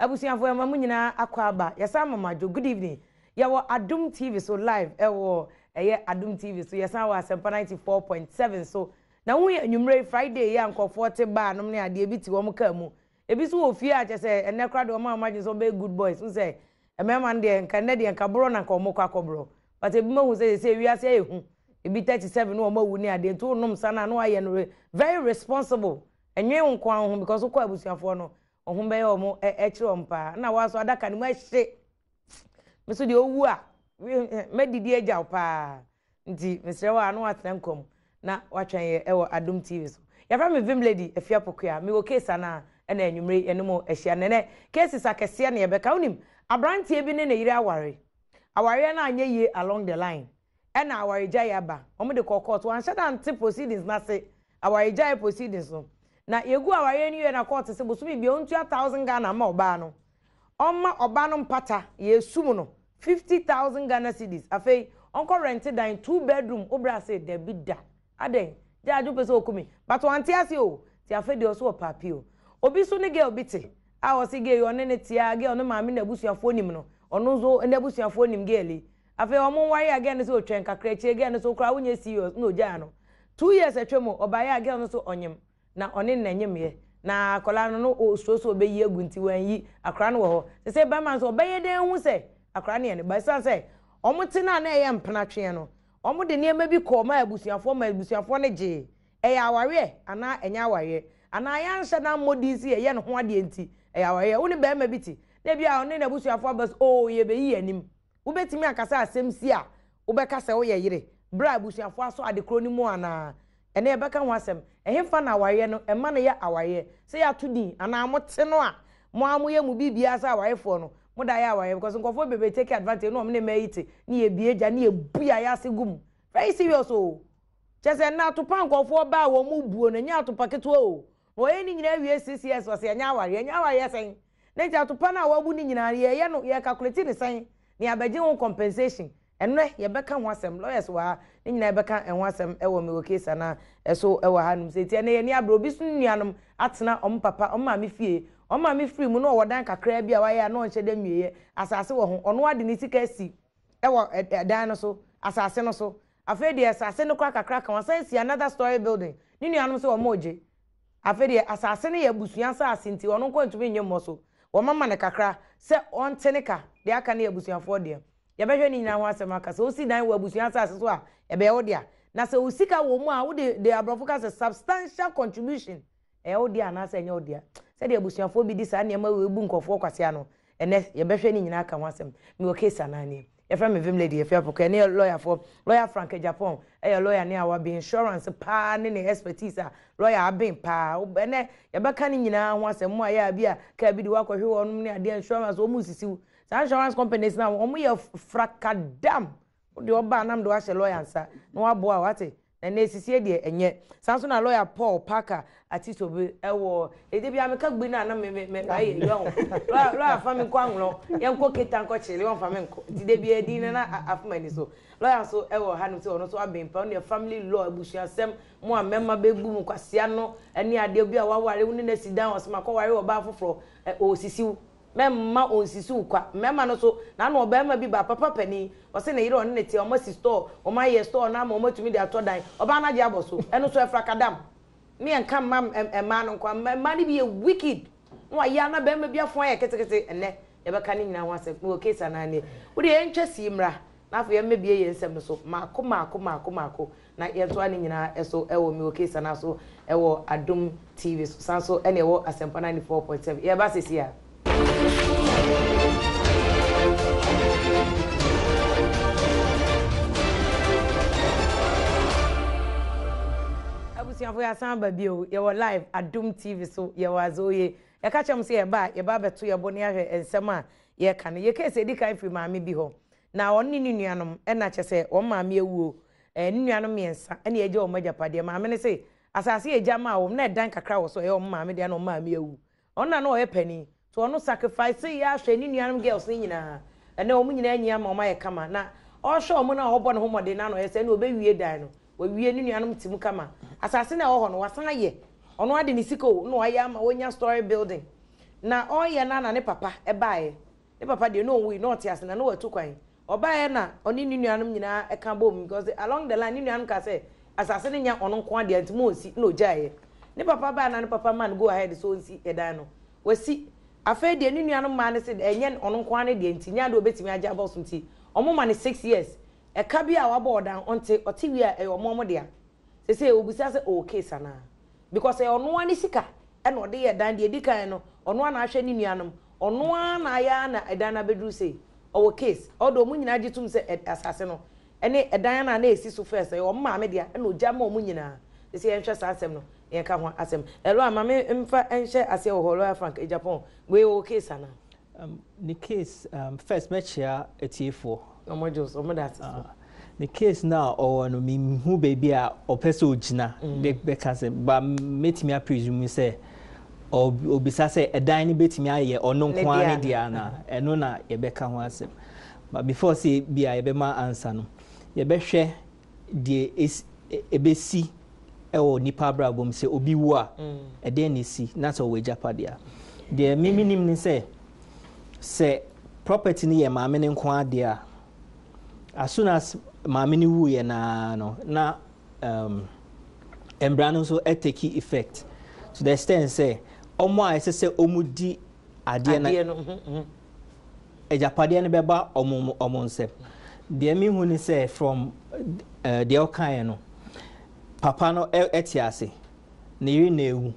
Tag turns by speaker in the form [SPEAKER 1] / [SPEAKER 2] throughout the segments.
[SPEAKER 1] Abusuafoɔ yɛma mo nyinaa akɔ aba. Yɛsan ma mo adwo. Good evening. Yɛwɔ Adom TV so live ɛwɔ ɛyɛ Adom TV so. Yɛsan wɔ Asɛmpa 94.7 so. Na wohu yɛ anwummerɛ yi Friday yi a nkurɔfoɔ te bar nom ne adeɛ ebi te wɔn kaa mu. Ebi nso wɔ fie a kyerɛ sɛ ɛnnɛ koraa deɛ wɔn a wɔn adwene sɛ wɔbɛyɛ good boys. Wohu sɛ mmarima no deɛ nka nnɛ deɛ nka borɔ na nka wɔkɔ akɔborɔ. But ebinom ahu sɛ seesei wiase ayɛ hu. Ebi 37 na wɔn awu ne adeɛ nti wonom nsa no a na woayɛ no very responsible. Ɛnwen wo nko ara wo ho because wokɔ abusuafoɔ no wɔn ho bɛyɛ wɔn ɛkyerɛ wɔn paa. Ɛna woa nso adaka no mu ɛhye. Me nso deɛ owu a mɛdidi agya wo paa. Nti mesrɛ wo a na woatena nkwa mu na woatwɛn yɛ ɛwɔ Adom TV so. Yɛfrɛ me Vim Lady Afia Pokuaa. Mewɔ case anaa ɛna anwummere yi yɛne mo ahyia. Nnɛ cases akɛseɛ na yɛbɛka. Wonim aberanteɛ bi ne ne yere aware. Awareɛ no anyɛ yie along the line. Ɛna awaregyaeɛ aba. Wɔde kɔɔ court. Wɔanhyɛ da ante proceedings no ase. Awaregyaeɛ proceedings no. Na yɛguu awareɛ no wieɛ na court se bosome biara ɔntua thousand Ghana mma ɔbaa no. Ɔmma ɔbaa no mpata, yɛresum no, 50,000 Ghana cedis. Afei ɔnkɔ rente dan two bedroom, wo bra se dabi da. Adɛn? Judge wopɛ sɛ oku me? But wante ase o. Nti afei deɛ ɔse ɔpɛ appeal. Obi nso ne girl bi te a ɔse girl yi ɔne no te a girl no maame n'abusuafoɔ nim no. Ɔno nso n'abusuafoɔ nim girl yi. Afei ɔmo nware a girl no se otwɛn kakra akyire girl no se wo koraa wonyɛ serious na ogyaa no. 2 years atwa mu ɔbaeɛ a girl no se ɔnyem na ɔne no na ɛnyemyɛ. Na akwadaa no no osuro sɛ ɔbɛyi agu nti wanyi. Akwadaa no wɔ hɔ. Sɛ sɛ bɛrima nso ɔbɛyɛ dɛn ahu sɛ akwadaa no yɛ ne ba. Ɛsiane sɛ wɔn te no a na ɛyɛ mpenatweɛ no, wɔn de nneɛma bi kɔɔ maa abusuafoɔ ma abusuafoɔ no gyee. Ɛyɛ awareɛ anaa ɛnyɛ awareɛ? Anaa yɛanhyɛ da ammɔ din sɛ yɛyɛ ne ho adeɛ nti ɛyɛ awareɛ? Wo ne barima bi te na ebi a ɔne n'abusuafoɔ aba sɛ oo yɛbɛyi yɛn anim. Wobɛtumi aka sɛ asɛm si a wobɛka sɛ woyɛ yere berɛ a abusuafoɔ asɔ ade korɔ no mu anaa? Ɛnnɛ yɛbɛka ho asɛm. Ɛhefa na awareɛ no ɛma no yɛ awareɛ? Sɛ yɛato din anaa mote no a mo ara moyɛ mo biribiara sɛ awarefoɔ no moda yɛ awareɛ because nkurɔfoɔ bebree take advantage na wɔn ne mmaa yi te ne yɛbue gya ne yɛbu yɛn ayase gu mu. Very serious o. Kyerɛ sɛ nnɛ atopa nkurɔfoɔ ba a wɔn buo no ɛnyɛ atopa ketewa o. Na wɔyɛ ne nyinaa wie 6 years wɔsɛ ɛnyɛ awareɛ. Ɛnyɛ awareɛ sɛn? Na nti atopa no a wɔabu ne nyinaa no yɛyɛ no yɛ calculate ne sɛn na yɛabɛgye ho compensation. Ɛnnɛ yɛbɛka ho asɛm lawyers wɔ ha ne nyinaa yɛbɛka ɛho asɛm ɛwɔ mewɔ case anaa ɛso ɛwɔ ha nom sɛ nti ɛnnɛ yɛni abere obi so nuanom atena ɔmo papa ɔmo maame fie ɔmo maame firi mu na ɔwɔ dan kakraa bi a wayɛ a na ɔnhyɛ da nwieɛ asase wɔ ho ɔno ade ne sika asi ɛwɔ ɛdan no so asase no so. Afei deɛ asase no kora kakra ka wasan si another story building. Ne nuanom sɛ wɔn regye. Afei deɛ asase no yɛ abusua asase nti ɔno nko ntumi nye mmɔ so. Wɔn ama no kakra sɛ ɔnte ne ka deɛ aka no yɛ abusuafoɔ deɛ. Yɛbɛhwɛ ne nyinaa ho asɛm aka sɛ osi dan wɔ abusua asase so a ɛbɛyɛ wo dea. Na sɛ wo sika wɔ mu a wode de aborɔfo ka sɛ substantial contribution ɛyɛ wo dea anaasɛ ɛnyɛ wo dea. Sɛdeɛ abusuafoɔ bi di saa nneɛma wei bu nkurɔfoɔ kwasea no ɛnɛ yɛbɛhwɛ ne nyinaa ka ho asɛm. Mewɔ case anaa nie. Yɛfrɛ me Vim Lady Afia Pokuaa ɛne lawyer lawyer Frank Agyapong ɛyɛ lawyer ne a waben insurance paa ne ne expertise a lawyer aben paa. Ɛnɛ yɛbɛka ne nyinaa ho asɛm mo a yɛ a bi a kaa bi de wakɔhwe wɔnom ne adeɛ insurance wɔn mu sisiw. Saa insurance companies na wɔn yɛ frakadam. Wode ɔbaa nam de wahyɛ lawyer nsa na waboa wate. Na na esisie deɛ ɛnyɛ. Saa nso na lawyer Paul Parker Atisobe ɛwɔ ede bi a meka gbi na na me me me ayɛ yi ɔho. Lawyer fa me nkɔ anwulɔ yɛnkɔ keta nkɔ kyele wɔn fa me nkɔ. Nti de bi edi na na afoma ani so. Lawyer nso ɛwɔ ha no sɛ ɔno nso aben pa ɔno family law abusuasɛm mo a mmarima bɛbu mu kwasia no ɛne adeɛ bi a waware wo ne na si dan ɔsɛ makɔ ware ɔbaa foforɔ ɛ ɔsisiw mɛmma ɔnsisiw kwa mmarima no so na ano ɔbarima bi ba papa panin ɔsɛ ne yere ɔne ne te ɔmo asi store ɔmo ayɛ store na ama ɔmo atumi de atɔ dan ɔbaa no agye abɔ so ɛno so ɛfra kadam ne yɛn ka mma mmaa no nkwa mmaa no bi yɛ wicked na wayɛ ana barima bi afo ayɛ ketekete. Ɛnɛ yɛbɛka ne nyinaa ho asɛm. Mewɔ case anaa nie. Wode yɛntwa sii mmra na afei yɛmmɛbie yɛn nsɛm no so maako maako maako maako na yɛntoa ne nyinaa ɛso ɛwɔ mewɔ case anaa so ɛwɔ Adom TV so san so ɛne ɛwɔ Asɛmpa 94.7. Yɛba sesi a. Abusuafo yɛasan aba bio. Yɛwɔ live Adom TV so. Yɛwɔ adze yɛka kyerɛ m sɛ yɛba a yɛba abɛto yɛbo ne ahwɛ nsɛm a yɛka no. Yɛ case edi kan firi maame bi hɔ na ɔno ne ne nuanom ɛna kyɛ sɛ wɔn maame awuo ne nuanom mmiɛnsa ɛna yɛgye wɔn agyapadeɛ. Maame no sɛ asase yɛ gya maa wɔn na ɛdan kakra wɔ so ɛyɛ wɔn maame deɛ na wɔn maame awu. Ɔno na ɔyɛ panin so ɔno sacrifice yɛ ahwɛ ne nuanom girls ne nyinaa. Ɛnɛ wɔn nyinaa nyi ama wɔn ayɛ kama na ɔrehwɛ wɔn na ɔbɔ ne ho mmɔden na ɔyɛ sɛ ɛna ɔbɛwie dan no wawie ne nuanom te mu kama. Asase na ɛwɔ hɔ no wasan ayɛ ɔno ade ne sika o na wayɛ ama wɔnya story building. Na ɔreyɛ no ara na ne papa baeɛ. Ne papa deɛ na ɔnwui, na ɔte ase na na watu kwan. Ɔbaeɛ na ɔne ne nuanom nyinaa ka boom because along the line ne nuanom kaa sɛ asase no nyɛ ɔno nko ara dea nti ma ɔnsi na ɔgyaeɛ. Ne papa baeɛ na ne papa maa no go ahead sɛ ɔnsi ɛdan no. Wasi. Afei deɛ ne nuanom mmaa no se ɛnyɛ ɔno nko ara ne dea nti nyɛ adeɛ a ɔbɛtumi agye abɔ so nti wɔma no 6 years. Ɛka bi a wabɔ ɔdan ɔnte, ɔte wie a ɛyɛ wɔn wɔn dea. Seesei ɔbisa sɛ ɔwɔ case anaa? Because ɛyɛ ɔno ara ne sika ɛna ɔde yɛ dan deɛ edi kan no ɔno ara na ahwɛ ne nuanom ɔno ara na ayɛ ara na ɛdan no abɛduru sei ɔwɔ case although wɔn nyinaa gye tom sɛ ɛ asase no ɛne ɛdan no a na esi so first ɛyɛ wɔn maame dea ɛna ogya ma wɔn nyinaa sɛ yɛnhwɛ saa asɛm no na yɛnka ho asɛm ɛlɔ a maame mfa nhyɛ aseɛ wɔ hɔ. Lawyer Frank Agyapong wei ɔwɔ case anaa?
[SPEAKER 2] Ne case, first mɛkyea atiefoɔ.
[SPEAKER 1] Ɔmo gye so, ɔmo da ase so.
[SPEAKER 2] Ne case no a ɔwɔ no, menhu baabi a ɔpɛ sɛ ɔgyina de bɛka sɛ ba mɛtumi apresume sɛ obisa sɛ ɛdan no bɛtumi ayɛ ɔno nko ara ne deɛ anaa. Ɛno na yɛbɛka ho asɛm. But before sɛ bi a yɛbɛma answer no, yɛbɛhwɛ deɛ ɛbɛsi ɛwɔ nipa abrabɔ mu sɛ obi wu a, ɛdeɛn na ɛsi na sɛ ɔwɔ agyapadeɛ a. Deɛ me menim ne sɛ property no yɛ maame no nko ara deɛ a, as soon as maame no wuiɛ naa no na mbra no nso take effect to the extent sɛ ɔmo a ɛsɛ sɛ ɔmo di adeɛ no
[SPEAKER 1] adeɛ no
[SPEAKER 2] agyapadeɛ no bɛba ɔmo nsam. Deɛ mehu ne sɛ from deɛ ɔkaeɛ no, papa no ɛte ase, ne yere na ewu,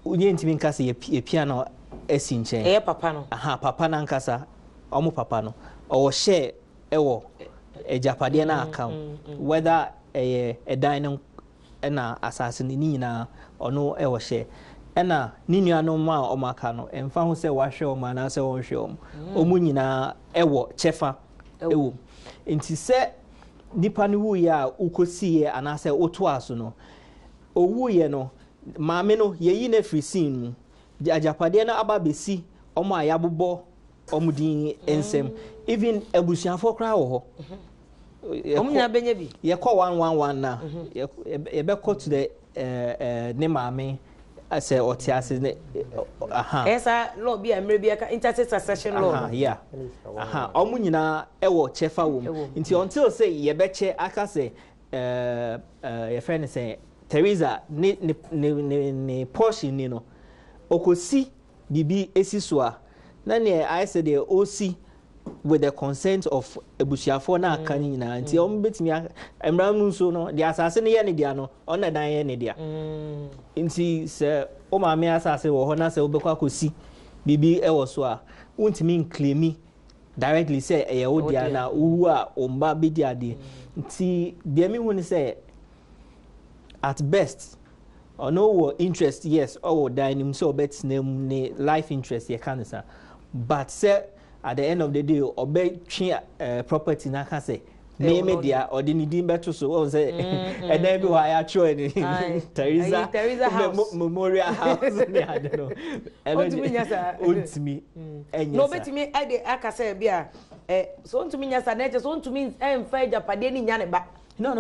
[SPEAKER 2] yɛntumi nka sɛ yɛpia no asi nkyɛn.
[SPEAKER 1] Ɛyɛ papa no.
[SPEAKER 2] Aha, papa no ankasa, ɔmo papa no ɔwɔ hyɛ ɛwɔ agyapadeɛ no aka ho, whether ɛyɛ ɛdan no ɛna asase no ne nyinaa, ɔno ɛwɔ hyɛ. Ɛna ne nuanom a ɔmo aka no, ɛmfa ho sɛ wahwɛ ɔmo anaasɛ ɔnhwɛ ɔmo, ɔmo nyinaa ɛwɔ kyɛfa ɛwɔ mu. Nti sɛ nipa no wuyɛ a wokɔsiiɛ anaasɛ wotoa so no, owuyɛ no, maame no yɛyi no afiri scene mu de agyapadeɛ no aba abɛsi ɔmo a yɛabobɔ ɔmo din nsɛm. Even abusuafoɔ koraa wɔ hɔ.
[SPEAKER 1] Ɔmo nyinaa bɛnya bi.
[SPEAKER 2] Yɛkɔ 111 na yɛbɛkɔ to the ne maame sɛ ɔte ase ne aha.
[SPEAKER 1] Ɛyɛ saa law bi a mmerɛ bi ɛka intestate succession law no.
[SPEAKER 2] Yeah, aha, ɔmo nyinaa ɛwɔ kyɛfa wɔ mu. Nti until sɛ yɛbɛkyɛ aka sɛ yɛfrɛ no sɛ Teresa ne portion ni no, ɔkɔsi biribi esi so a, na neɛ ayɛ sɛ deɛ ɔsi with the consent of abusuafoɔ na aka no nyinaa. Nti ɔmo bɛtumi mmara mu nso no deɛ, asase no yɛ ne dea no, ɔno na dan yɛ ne dea. Nti sɛ wo maame asase wɔ hɔ na sɛ wobɛkɔ akɔsi biribi wɔ so a, wontumi nclaim directly sɛ ɛyɛ wo dea na wowu a wo mba bɛdi adeɛ. Nti deɛ mehu ne sɛ at best ɔno wɔ interest, yes, ɔwɔ dan no mu sɛ ɔbɛtena mu, ne life interest yɛka no sa. But sɛ at the end of the day ɔbɛtwe property n'aka sɛ me dea, ɔde ne din bɛto so, wɔn sɛ ɛdan bi hɔ a yɛatwerɛ ne Teresa
[SPEAKER 1] Teresa House.
[SPEAKER 2] Memorial House ne ade no,
[SPEAKER 1] ɛno ɔntumi nya saa.
[SPEAKER 2] Ɔntumi ɛnyɛ
[SPEAKER 1] na
[SPEAKER 2] saa.
[SPEAKER 1] Obetumi ɛde aka sɛ bi a ɛ so ɔntumi nya saa na ɛkyɛ so ɔntumi ɛnfa agyapadeɛ ne nya ne ba.
[SPEAKER 2] No,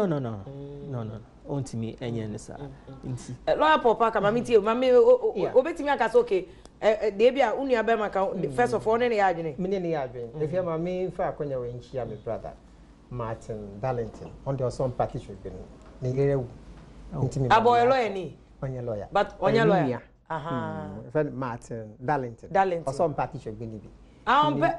[SPEAKER 2] ɔntumi ɛnyɛ ne saa nti.
[SPEAKER 1] Lawyer Paul Parker, maame tie o, maame o o obetumi aka sɛ okay, ɛ ɛ deɛ bi a wo nua bɛrima ka, first of all ne yɛ adwene.
[SPEAKER 3] Me ne yɛ adwene. Efia, ma me nfa akɔnya wɔ nkyia me brother Martin Darlington. Ɔno deɛ ɔsɔ mpa tissue bi no. Ne yere awu. Nti me
[SPEAKER 1] abɔ ɔyɛ lawyer ni.
[SPEAKER 3] Ɔnyɛ lawyer.
[SPEAKER 1] But ɔnyɛ
[SPEAKER 3] Ɛyɛ me
[SPEAKER 1] lawyer.
[SPEAKER 3] nua. Fɛn Martin Darlington.
[SPEAKER 1] Darlington.
[SPEAKER 3] Ɔsɔ mpa tissue bi ni bi.
[SPEAKER 1] Ah, ɔmpɛ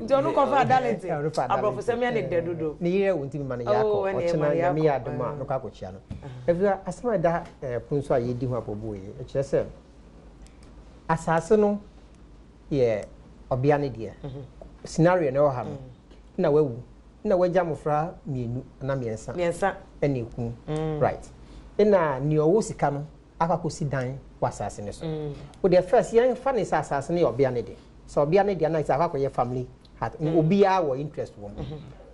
[SPEAKER 1] nti ɔno kɔfa Darlington.
[SPEAKER 3] Ɔno fa
[SPEAKER 1] aborɔfo sɛm yɛ ne dɛ dodo.
[SPEAKER 3] Ne yere awu nti mi ma no yɛ
[SPEAKER 1] Oh,
[SPEAKER 3] akɔ.
[SPEAKER 1] ɛne
[SPEAKER 3] Ɔkyena
[SPEAKER 1] ɛma no yɛ
[SPEAKER 3] Nyame yɛ
[SPEAKER 1] akɔ.
[SPEAKER 3] adom a mekɔ akɔkyia no. Efia, asɛm a ɛda pono so a yɛdi ho apɔbuo yi, ɛkyerɛ sɛ asase no yɛ ɔbea no deɛ. Scenario na ɛwɔ ha no, na wawu na wagya mmɔfra mmienu anaa mmiɛnsa
[SPEAKER 1] mmiɛnsa
[SPEAKER 3] ɛna eku, right? Ɛna nea ɔwɔ sika no akɔ akɔsi dan wɔ asase no so. O deɛ, first yɛnfa ne sɛ asase no yɛ ɔbea no de. Sɛ ɔbea no deɛ na sɛ akɔ akɔyɛ family hut, obiara wɔ interest wɔ mu.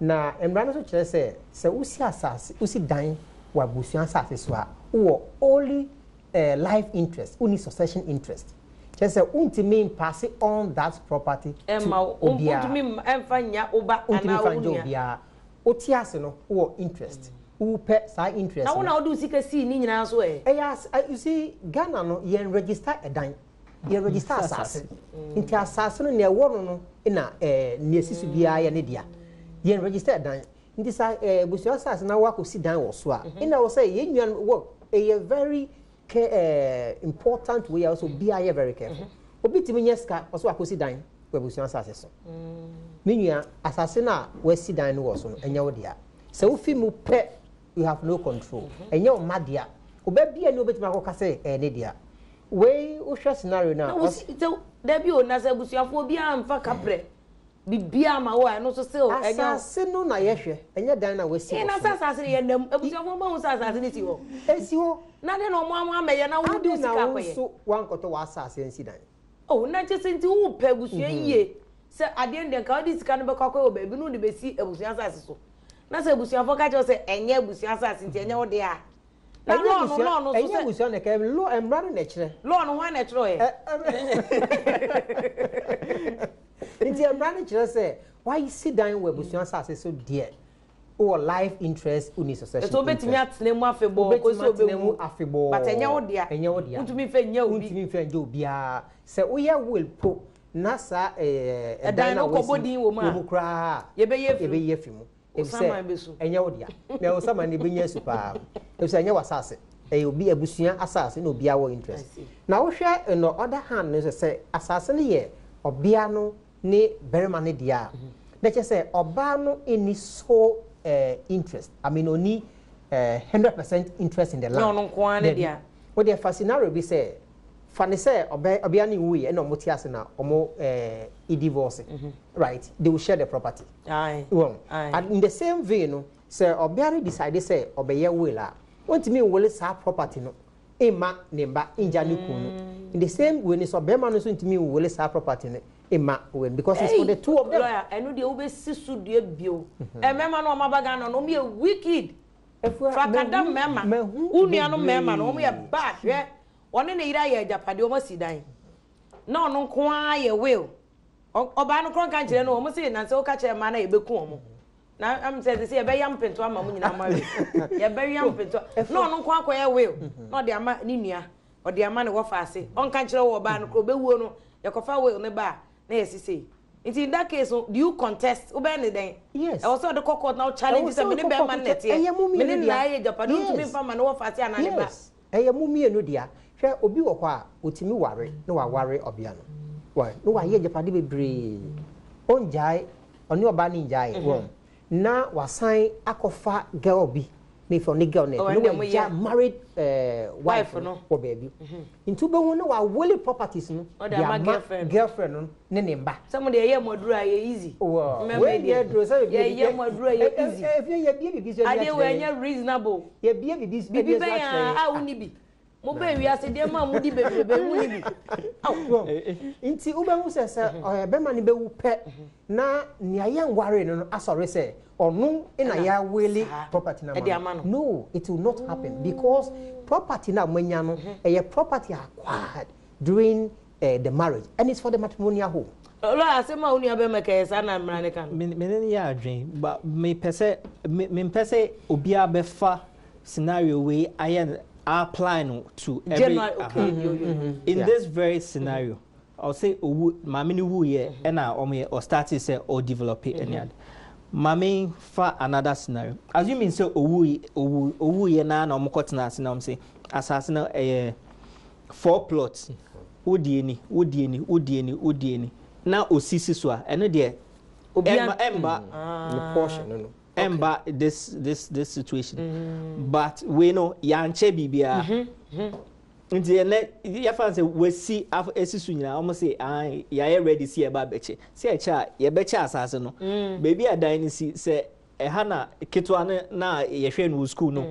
[SPEAKER 3] Na mmara no nso kyerɛ sɛ sɛ wosi asase, wosi dan wɔ abusua asase so a, wowɔ only life interest, wonni succession interest. Kyerɛ sɛ wontumi pass on that property to
[SPEAKER 1] ɛma
[SPEAKER 3] obiara.
[SPEAKER 1] Wontumi ɛmfa nya wo ba
[SPEAKER 3] wontumi
[SPEAKER 1] anaa
[SPEAKER 3] fa
[SPEAKER 1] wo
[SPEAKER 3] ngye
[SPEAKER 1] nua.
[SPEAKER 3] Obiara wote ase no wowɔ interest, wopɛ saa interest
[SPEAKER 1] na wo
[SPEAKER 3] no.
[SPEAKER 1] Na wode wo sika sii ne nyinaa so ɛ.
[SPEAKER 3] Ɛyɛ as you see, Ghana no yɛn register ɛdan. Yɛ register asase. Nti asase no nea ɛwɔ no no na nea esi so biara yɛ ne dea. Yɛn register dan. Nti sa abusua asase na wakɔsi dan wɔ so a, ɛna wɔ sɛ yɛn nua no wɔ ɛyɛ very important way a wɔ sɛ obiara yɛ very careful. Obi tumi nyɛ sika ɔsɛ wakɔsi dan wɔ abusua asase so. Me nua, asase no a wasi dan no wɔ so no, ɛnyɛ wo dea. Sɛ wofi mu pɛ, you have no control. Ɛnyɛ wo mma dea. Ɔba bi a ne wobɛtumi akɔka sɛ ɛyɛ ne dea. Wei wohwɛ scenario no a.
[SPEAKER 1] Na wosi sɛ dabi o, na sɛ abusuafoɔ biara mfa kaprɛ biribiara ma wo a, ɛno nso still ɛnyɛ wo.
[SPEAKER 3] Asase no na yɛhwɛ, ɛnyɛ dan no a wasi wɔ so
[SPEAKER 1] no. Na sɛ asase no yɛ nam, abusuafoɔ bɛhu sɛ asase no si hɔ.
[SPEAKER 3] Ɛsi hɔ.
[SPEAKER 1] Na adɛn na wɔn ammɛyɛ na wode wo
[SPEAKER 3] Adɛn
[SPEAKER 1] sika
[SPEAKER 3] na wo
[SPEAKER 1] akɔyɛ?
[SPEAKER 3] nso woankɔtɔ w'asase ansi dan?
[SPEAKER 1] Oh, na kyerɛ sɛ nti wopɛ abusua yie sɛ adeɛ no deɛ nka wode sika no bɛkɔ akɔyɛ wɔ baabi na wode bɛsi abusua asase so. Na sɛ abusuafoɔ ka kyerɛ wo sɛ ɛnyɛ abusua asase nti ɛnyɛ wo dea a, na
[SPEAKER 3] Ɛnyɛ
[SPEAKER 1] law no,
[SPEAKER 3] abusua,
[SPEAKER 1] law no nso
[SPEAKER 3] ɛnyɛ
[SPEAKER 1] sɛ.
[SPEAKER 3] abusua na ɛka, law, mmara no na ɛkyerɛ.
[SPEAKER 1] Law no hwan na ɛtwerɛeɛ?
[SPEAKER 3] Nti mmara no kyerɛ sɛ woasi dan wɔ abusua asase so deɛ, wowɔ life interest, wonni succession
[SPEAKER 1] Ɛsɛ wobɛtumi
[SPEAKER 3] interest.
[SPEAKER 1] atena mu afebɔɔ kɔsi
[SPEAKER 3] Wobɛtumi
[SPEAKER 1] sɛ
[SPEAKER 3] atena mu
[SPEAKER 1] wobɛwu.
[SPEAKER 3] afebɔɔ.
[SPEAKER 1] But ɛnyɛ wo dea.
[SPEAKER 3] Ɛnyɛ wo dea.
[SPEAKER 1] Wontumi mfa nnya obi.
[SPEAKER 3] Wontumi mfa nnya obiara. Sɛ woyɛ will po na saa ɛdan
[SPEAKER 1] Ɛdan
[SPEAKER 3] no
[SPEAKER 1] no
[SPEAKER 3] a
[SPEAKER 1] kɔbɔ
[SPEAKER 3] woasi
[SPEAKER 1] din wɔ mu
[SPEAKER 3] wɔ
[SPEAKER 1] a,
[SPEAKER 3] mu koraa a,
[SPEAKER 1] yɛbɛyi afiri mu.
[SPEAKER 3] yɛbɛyi afi mu. Efisɛ
[SPEAKER 1] Osaman bɛsu.
[SPEAKER 3] ɛnyɛ wo dea. Na osaman no ɛbɛnya asu paa. Efisɛ ɛnyɛ w'asase. Ɛyɛ obi abusua asase na obiara wɔ interest.
[SPEAKER 1] I see.
[SPEAKER 3] Na wohwɛ on the other hand no nso sɛ asase no yɛ ɔbea no ne barima no dea a, na kyerɛ sɛ ɔbaa no nni sole interest. I mean ɔnni 100% interest in the
[SPEAKER 1] Nyɛ
[SPEAKER 3] land.
[SPEAKER 1] ɔno nko ara ne
[SPEAKER 3] Dabi.
[SPEAKER 1] dea.
[SPEAKER 3] Wo deɛ fa scenario bi sɛ, fa no sɛ ɔbea no nwuiɛ ɛna wɔte ase na wɔn divorce, right? They will share the property.
[SPEAKER 1] Aye.
[SPEAKER 3] Wɔn.
[SPEAKER 1] Aye.
[SPEAKER 3] And in the same vein no, sɛ ɔbea no decide sɛ ɔbɛyɛ will a, ɔntumi nwele saa property no mma ne mba ngya ne kun no. In the same way no, sɛ ɔbarima no nso ntumi nwele saa property no mma wei no because it's for the two of them.
[SPEAKER 1] Lawyer, ɛno deɛ wobɛsi so dua bio. Mmarima no a wɔaba Ghana no, wɔyɛ wicked. Frakada mmarima, wo nuanom mmarima no, wɔyɛ bad. Hwɛ, ɔne ne yere ayɛ agyapadeɛ, wɔasi dan. Na ɔno nko ara yɛ will. Ɔbaa no korɔ nka nkyerɛ no, wɔn se na sɛ woka kyerɛ mmaa no a yɛbɛku wɔn. Na am sɛ sɛ yɛbɛyam mpento ama mo nyinaa mo awe. Yɛbɛyam mpento. Na ɔno nko akɔyɛ will. Na ɔde ama ne nua. Ɔde ama ne wɔfa ase. Ɔnka nkyerɛ wo ɔbaa no korɔ ɔbɛwuo no, yɛkɔfa will no ba a, na yɛsi sei. Nti in that case no, do you contest? Wobɛyɛ ne dɛn?
[SPEAKER 3] Yes.
[SPEAKER 1] Ɛwɔ sɛ ɔde kɔ court na wo challenge
[SPEAKER 3] Ɛwɔ sɛ
[SPEAKER 1] sɛ me ne
[SPEAKER 3] wokɔ
[SPEAKER 1] bɛrima
[SPEAKER 3] court
[SPEAKER 1] no na
[SPEAKER 3] kyɛ-
[SPEAKER 1] ɛteɛ.
[SPEAKER 3] ɛyɛ mo
[SPEAKER 1] Me ne
[SPEAKER 3] mmienu
[SPEAKER 1] no
[SPEAKER 3] dea.
[SPEAKER 1] na ayɛ agyapadeɛ, wontumi
[SPEAKER 3] Yes.
[SPEAKER 1] mfa ma ne wɔfa ase anaa ne ba.
[SPEAKER 3] Yes, ɛyɛ mo mmienu dea. Hwɛ, obi wɔ hɔ a, otumi ware na waware ɔbea no. Why? Na wayɛ agyapade bebree. Ongyae, ɔne ɔbaa no ngyae. Wɔn. Na wasan akɔfa girl bi. Na efi ɔne girl no
[SPEAKER 1] Oh,
[SPEAKER 3] ɛte.
[SPEAKER 1] ɛnna
[SPEAKER 3] Na
[SPEAKER 1] mo
[SPEAKER 3] wagya
[SPEAKER 1] yɛ.
[SPEAKER 3] married wife
[SPEAKER 1] Wife
[SPEAKER 3] no
[SPEAKER 1] no.
[SPEAKER 3] wɔ baabi. Nti wobɛhu na wawele properties no
[SPEAKER 1] Ɔde
[SPEAKER 3] de
[SPEAKER 1] ama
[SPEAKER 3] ama
[SPEAKER 1] girlfriend.
[SPEAKER 3] girlfriend no ne ne mba.
[SPEAKER 1] Sɛ mo deɛ yɛyɛ mo aduro a ɛyɛ easy.
[SPEAKER 3] Wɔ,
[SPEAKER 1] Mmarima
[SPEAKER 3] wei
[SPEAKER 1] deɛ,
[SPEAKER 3] deɛ aduro sɛ biribi
[SPEAKER 1] yɛyɛ mo aduro a ɛyɛ easy.
[SPEAKER 3] Efie yɛbie biribi so ani
[SPEAKER 1] Adeɛ wei
[SPEAKER 3] akyerɛ yɛn.
[SPEAKER 1] ɛnyɛ reasonable.
[SPEAKER 3] Yɛbie biribi so
[SPEAKER 1] Biribi
[SPEAKER 3] ani
[SPEAKER 1] bɛn
[SPEAKER 3] akyerɛ yɛn.
[SPEAKER 1] a wonni bi. Mo bɛ wiase deɛ ma mo di bebrebe mo ni bi. Aw.
[SPEAKER 3] Nti wobɛhu sɛ sɛ ɔyɛ bɛma no bɛwu pɛ na nea yɛnware no no asɔre sɛ ɔno na yɛawele property no ama no. No, it will not happen because property no a moanya no ɛyɛ property acquired during the marriage and it's for the matrimonial home.
[SPEAKER 1] Lawyer, asɛm a wo nua bɛrima ka yɛ saa na mmara no ka no?
[SPEAKER 2] Me ne no yɛ adwene but mepɛ sɛ mempɛ sɛ obiara bɛfa scenario wei ayɛ no apply no to every
[SPEAKER 1] General, okay, yo, yo, yo.
[SPEAKER 2] In this very scenario, ɔsɛ owu maame no wuyɛ ɛna ɔmo yɛ ɔstart sɛ ɔdevelop ɛne ade. Maame fa another scenario, assuming sɛ owu owu owuyɛ naa na ɔmo kɔ tena ase na ɔmo sɛ asase no ɛyɛ four plots, wodie ni, wodie ni, wodie ni, wodie ni, na osisi so a, ɛno deɛ ɛmba ɛmba
[SPEAKER 3] ne portion no no.
[SPEAKER 2] Ɛmba this situation but wei no yankyɛ biribiara nti ɛnɛ yɛfa sɛ wasi esi so nyinaa, wɔn sɛ ahan yɛayɛ ready si yɛba abɛkyɛ sɛ ɛkyɛ a yɛbɛkyɛ asase no beebi a dan no si sɛ ɛha na ketewa no na yɛhwɛ no wɔ school no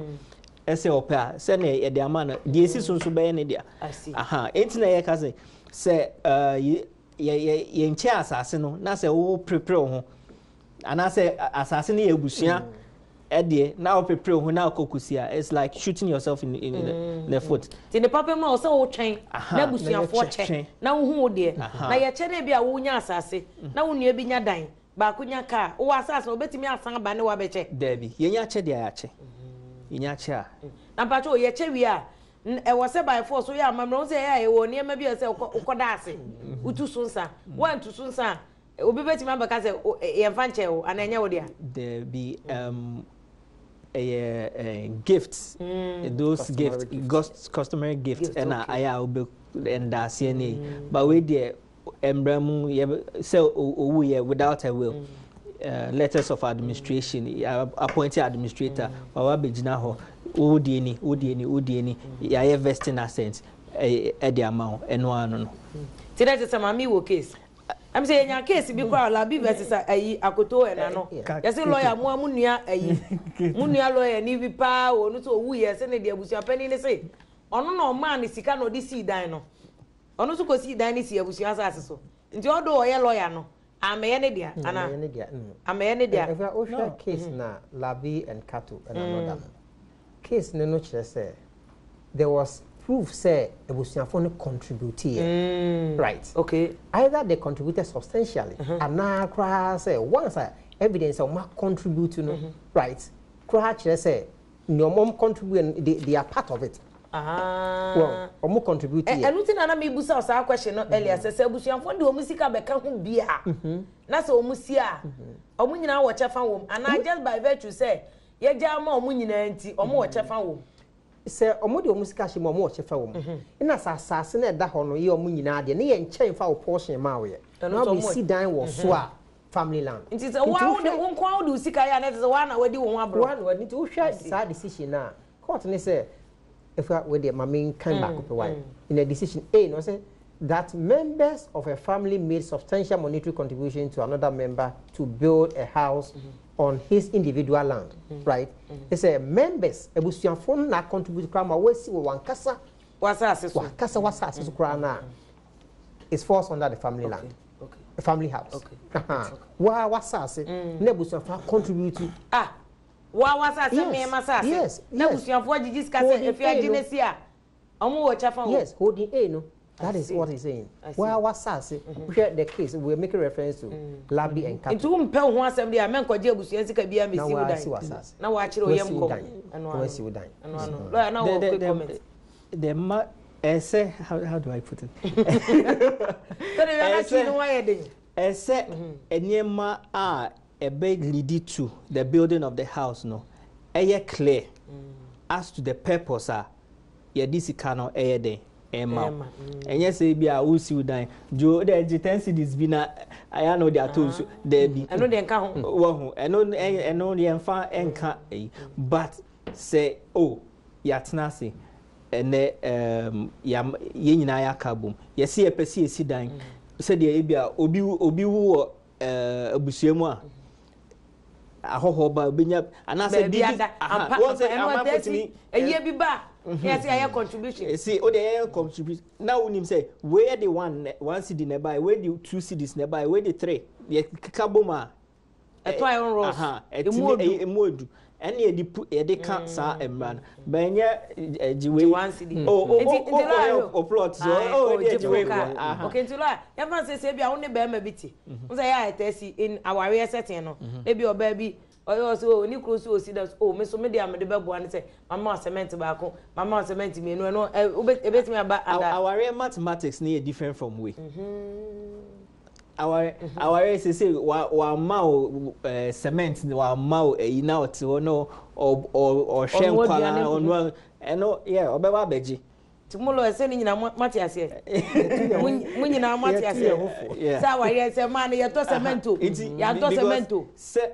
[SPEAKER 2] ɛsɛ ɔpɛ a sɛnea yɛde ama no deɛ esi so nso bɛyɛ ne dea. Aha, enti na yɛka sɛ sɛ ɛɛ yɛ yɛ yɛnkyɛ asase no na sɛ wo prepare wo ho anaasɛ asase no yɛ abusua ɛdeɛ na wo prepare wo ho na akɔ kusi a, it's like shooting yourself in the foot.
[SPEAKER 1] Nti ne papa mu a ɔsɛ wotwɛn na abusuafoɔ
[SPEAKER 2] na
[SPEAKER 1] kyɛ
[SPEAKER 2] yɛkyɛ.
[SPEAKER 1] Na wohu wo deɛ na yɛkyɛ dɛ bi a wonya asase na wo nua bi nya dan baako nya kaa wowɔ asase no wobɛtumi asan aba ne wabɛkyɛ?
[SPEAKER 2] Daabi, yɛnya akyɛ deɛ yɛakyɛ, yɛnya akyɛ a.
[SPEAKER 1] Na mpatwɛ o, yɛkyɛ wie a Ɛwɔ sɛ by force woyɛ amammerɛ, wo sɛ ɛyɛ a yɛwɔ nneɛma bi a ɛsɛ sɛ wokɔda ase, wotu so nsa. Woantu so nsa a, obi bɛtumi abɛka sɛ yɛmfa nkyɛ wo anaa ɛnyɛ wo dea?
[SPEAKER 2] Daabi, ɛyɛ gift, those gift, customary gift ɛna ayɛ a wobɛ ndaaseɛ ne yi. But wei deɛ mmara mu yɛ sɛ owu yɛ without a will, letters of administration, appointed administrator, wawa bɛgyina hɔ, wo deɛ ni, wo deɛ ni, wo deɛ ni, yɛayɛ vesting assent ɛde ama wo, ɛno ano no.
[SPEAKER 1] Ti dɛ te sɛ maame wɔ case. Sɛ yɛnya case bi koraa, Labi versus ayi Akoto ɛna no. Yɛsɛ lawyer mo a mo nua ayi. Mo nua lawyer ni bi paa wɔ no so owu yɛ sɛ ne deɛ abusuapanin ne se ɔno na ɔmaa ne sika na ɔde sii dan no. Ɔno nso kɔsii dan no si abusua asase so. Nti ɔdo ɔyɛ lawyer no, amɛyɛ ne dea ana?
[SPEAKER 3] Amɛyɛ ne dea.
[SPEAKER 1] Amɛyɛ ne dea.
[SPEAKER 3] Ɛfɛ wohwɛ case na Labi and Kato ɛna no da no. Case no kyerɛ sɛ there was proof sɛ abusuafo no contribute yɛ. Right. Either they contributed substantially anaa koraa sɛ once a evidence a wɔn contribute no, right, koraa kyerɛ sɛ nea wɔn contribute no, they are part of it. Well, wɔn contribute yɛ.
[SPEAKER 1] Ɛno ti na na mebusa saa question no earlier sɛ abusuafoɔ de wɔn sika bɛka ho bi a, na sɛ wɔn si a, wɔn nyinaa wɔ kyɛfa wɔ mu anaa just by virtue sɛ yɛgya ama wɔn nyinaa nti wɔn wɔ kyɛfa wɔ mu?
[SPEAKER 3] Sɛ wɔn de wɔn sika hyɛ mu a, wɔn wɔ kyɛfa wɔ mu. Ɛna sɛ asase na ɛda hɔ no yɛ wɔn nyinaa deɛ ne yɛ nkyɛn fa wɔ portion maa wɔyɛ. Na wɔbɛsi dan wɔ so a, family land.
[SPEAKER 1] Nti sɛ wɔn awo de wɔn nko awo de sika yɛ a, na ɛsɛ sɛ wɔn ana wɔadi wɔn ho aborɔ.
[SPEAKER 3] Wɔn ana wɔadi. Nti wohwɛ saa decision na court ne sɛ efa wei deɛ maame nkan baako pɛ wae. In a decision A no sɛ that members of a family made substantial monetary contribution to another member to build a house on his individual land, right? It's a members abusuafo no na contribute koraa ma wɔasi wɔ wankasa
[SPEAKER 1] wasase so.
[SPEAKER 3] Wankasa wasase so koraa na it falls under the family land. Family house. Wa wasase na abusuafo contribute.
[SPEAKER 1] Ah, wa wasase mmarima asase. Na abusuafo agyegye sika sɛ efi agye ne si a, ɔmo wɔ kyɛfa wɔ.
[SPEAKER 3] Yes, holding A no. That is what he's saying. Wa wasase. Hwɛ the case we are making reference to Labi and Kato.
[SPEAKER 1] Nti wo mpɛ wo ho asɛm deɛ a, mɛnkɔgye abusua sika bi a mesi wo
[SPEAKER 3] Na
[SPEAKER 1] dan.
[SPEAKER 3] wasi wasase.
[SPEAKER 1] Na wakyerɛ oyam
[SPEAKER 3] Wasi wo
[SPEAKER 1] kɔm.
[SPEAKER 3] dan.
[SPEAKER 1] Ɛno ano.
[SPEAKER 3] Wasi wo dan.
[SPEAKER 1] Ɛno ano. Lawyer na wɔ quick comment.
[SPEAKER 2] The ma ɛsɛ how do I put it?
[SPEAKER 1] Sɛde wia na twi no wayɛ den.
[SPEAKER 2] Ɛsɛ nneɛma a ɛbɛ lead to the building of the house no ɛyɛ clear as to the purpose a yɛde sika no ɛyɛ den ɛma wo. Ɛnyɛ sɛ bi a wosi wo dan jo de gye 10 cedis bi na ayɛ na wode atɔ nsu, daabi.
[SPEAKER 1] Ɛno deɛ nka ho.
[SPEAKER 2] Wɔho ɛno yɛmfa ɛnka ɛyi, but sɛ o yɛatena ase ɛnɛ yɛn nyinaa yɛaka bom, yɛsi yɛpɛ si yɛsi dan sɛdeɛ ebi a obi wu wɔ abusua mu a, ahɔhoɔ ba obenya anaasɛ
[SPEAKER 1] baabi
[SPEAKER 2] bibi
[SPEAKER 1] ada ampa
[SPEAKER 2] wɔn sɛ
[SPEAKER 1] ɛno
[SPEAKER 2] amanfo
[SPEAKER 1] ɛtɛ
[SPEAKER 2] tumi
[SPEAKER 1] si ɛyie bi ba yɛ sɛ yɛyɛ contribution.
[SPEAKER 2] Esi o de yɛyɛ contribute na wonim sɛ wei yɛ de 1 cedi na ɛbaeɛ, wei de 2 cedis na ɛbaeɛ, wei de three, yɛ keka bom a
[SPEAKER 1] ɛtɔ iron rods.
[SPEAKER 2] Aha,
[SPEAKER 1] emu
[SPEAKER 2] ɛtumi
[SPEAKER 1] odu.
[SPEAKER 2] Ɛyɛ emu odu, ɛne yɛde ka saa mmara no bɛnyɛ ɛgye wei
[SPEAKER 1] 1 cedi.
[SPEAKER 2] O o
[SPEAKER 1] Nti
[SPEAKER 2] o
[SPEAKER 1] nti lawyer
[SPEAKER 2] o o plot so o o de ɛgye wei kɔ aha.
[SPEAKER 1] Okay, nti lawyer, yɛfa sɛ ebi a wo ne bɛrima bi te n sɛ yɛ a ɛtɛ si in awareɛ setting no, ebi ɔbaa bi ɔyɛ ɔsɛ o ne kuro so osi da so o me so me de a mede bɛboa ne sɛ mama wa cement baako, mama wa cement mmienu, ɛno ɛ wobe ebetumi aba ada?
[SPEAKER 2] Awareɛ mathematics ne yɛ different from wei. Aware sese wa wama o cement, wama o ɛyi na ɔte hɔ na ɔ ɔ ɔhwɛ
[SPEAKER 1] Ɔnoa
[SPEAKER 2] nkwalaa
[SPEAKER 1] aduane.
[SPEAKER 2] Ɔnoa ɛno yɛ ɔbɛba abɛgye.
[SPEAKER 1] Nti mo lɔ ɛsɛ ne nyinaa mo mate aseɛ, mo nyinaa mo ate
[SPEAKER 3] Yɛtu
[SPEAKER 1] aseɛ
[SPEAKER 3] yɛn ho fo.
[SPEAKER 1] Sɛ awareɛ sɛ maa no yɛtɔ cement o,
[SPEAKER 2] Nti
[SPEAKER 1] yɛantɔ
[SPEAKER 2] because
[SPEAKER 1] cement o.
[SPEAKER 2] Sɛ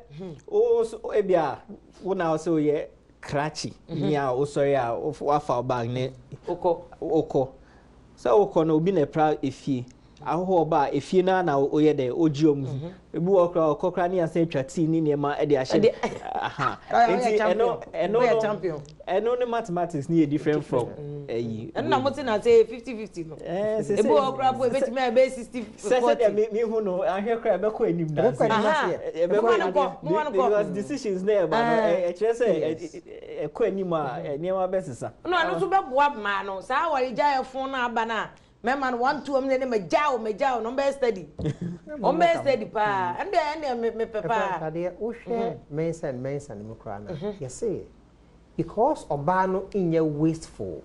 [SPEAKER 2] o so ebi a wo na ɔsɛ oyɛ krakye ni a wosɔre a wafa wo bag ne
[SPEAKER 1] wokɔ.
[SPEAKER 2] Wokɔ sɛ wokɔ no, obi na ɛpra efie, ahohoɔ ba a efie naa na oyɛ dɛ ogye ɔmo. Ebi wɔ koraa ɔkɔ koraa ne yasan atwa tii ne nneɛma ɛde ahyɛ aha.
[SPEAKER 1] Ɔyɛ
[SPEAKER 2] Nti
[SPEAKER 1] champion.
[SPEAKER 2] ɛno ɛno
[SPEAKER 1] Ɔyɛ
[SPEAKER 2] no
[SPEAKER 1] champion.
[SPEAKER 2] Ɛno ne mathematics ne yɛ different from ɛyi.
[SPEAKER 1] Ɛno na mo te na sɛ 50-50 no.
[SPEAKER 2] Ɛɛ sɛ
[SPEAKER 1] ebi wɔ koraa po ebetumi a ɛbɛyɛ 60
[SPEAKER 2] sɛ
[SPEAKER 1] 40.
[SPEAKER 2] sɛdeɛ mi hu no ahwɛ koraa ɛbɛkɔ anim na
[SPEAKER 3] Ɛbɛkɔ anim
[SPEAKER 1] Aha.
[SPEAKER 3] ase.
[SPEAKER 2] Ɛbɛkɔ
[SPEAKER 1] Mo ma no
[SPEAKER 2] anim
[SPEAKER 1] kɔ, mo ma no kɔ.
[SPEAKER 2] because decisions na ɛba no ɛkyerɛ sɛ ɛkɔ anim a nneɛma bɛsesa.
[SPEAKER 1] No, ɛno nso bɛboa mmaa no saa aware gyaeɛ fon no aba no a, mmarima no one two ɔmo ne ma gya o, ma gya o, na ɔmo bɛyɛ steady, ɔmo bɛyɛ steady paa. Ɛno deɛ mepɛ paa.
[SPEAKER 3] Ɛfɛ wohwɛ Mensah and Mensah no mu koraa no, yɛse because ɔbaa no nyɛ wasteful.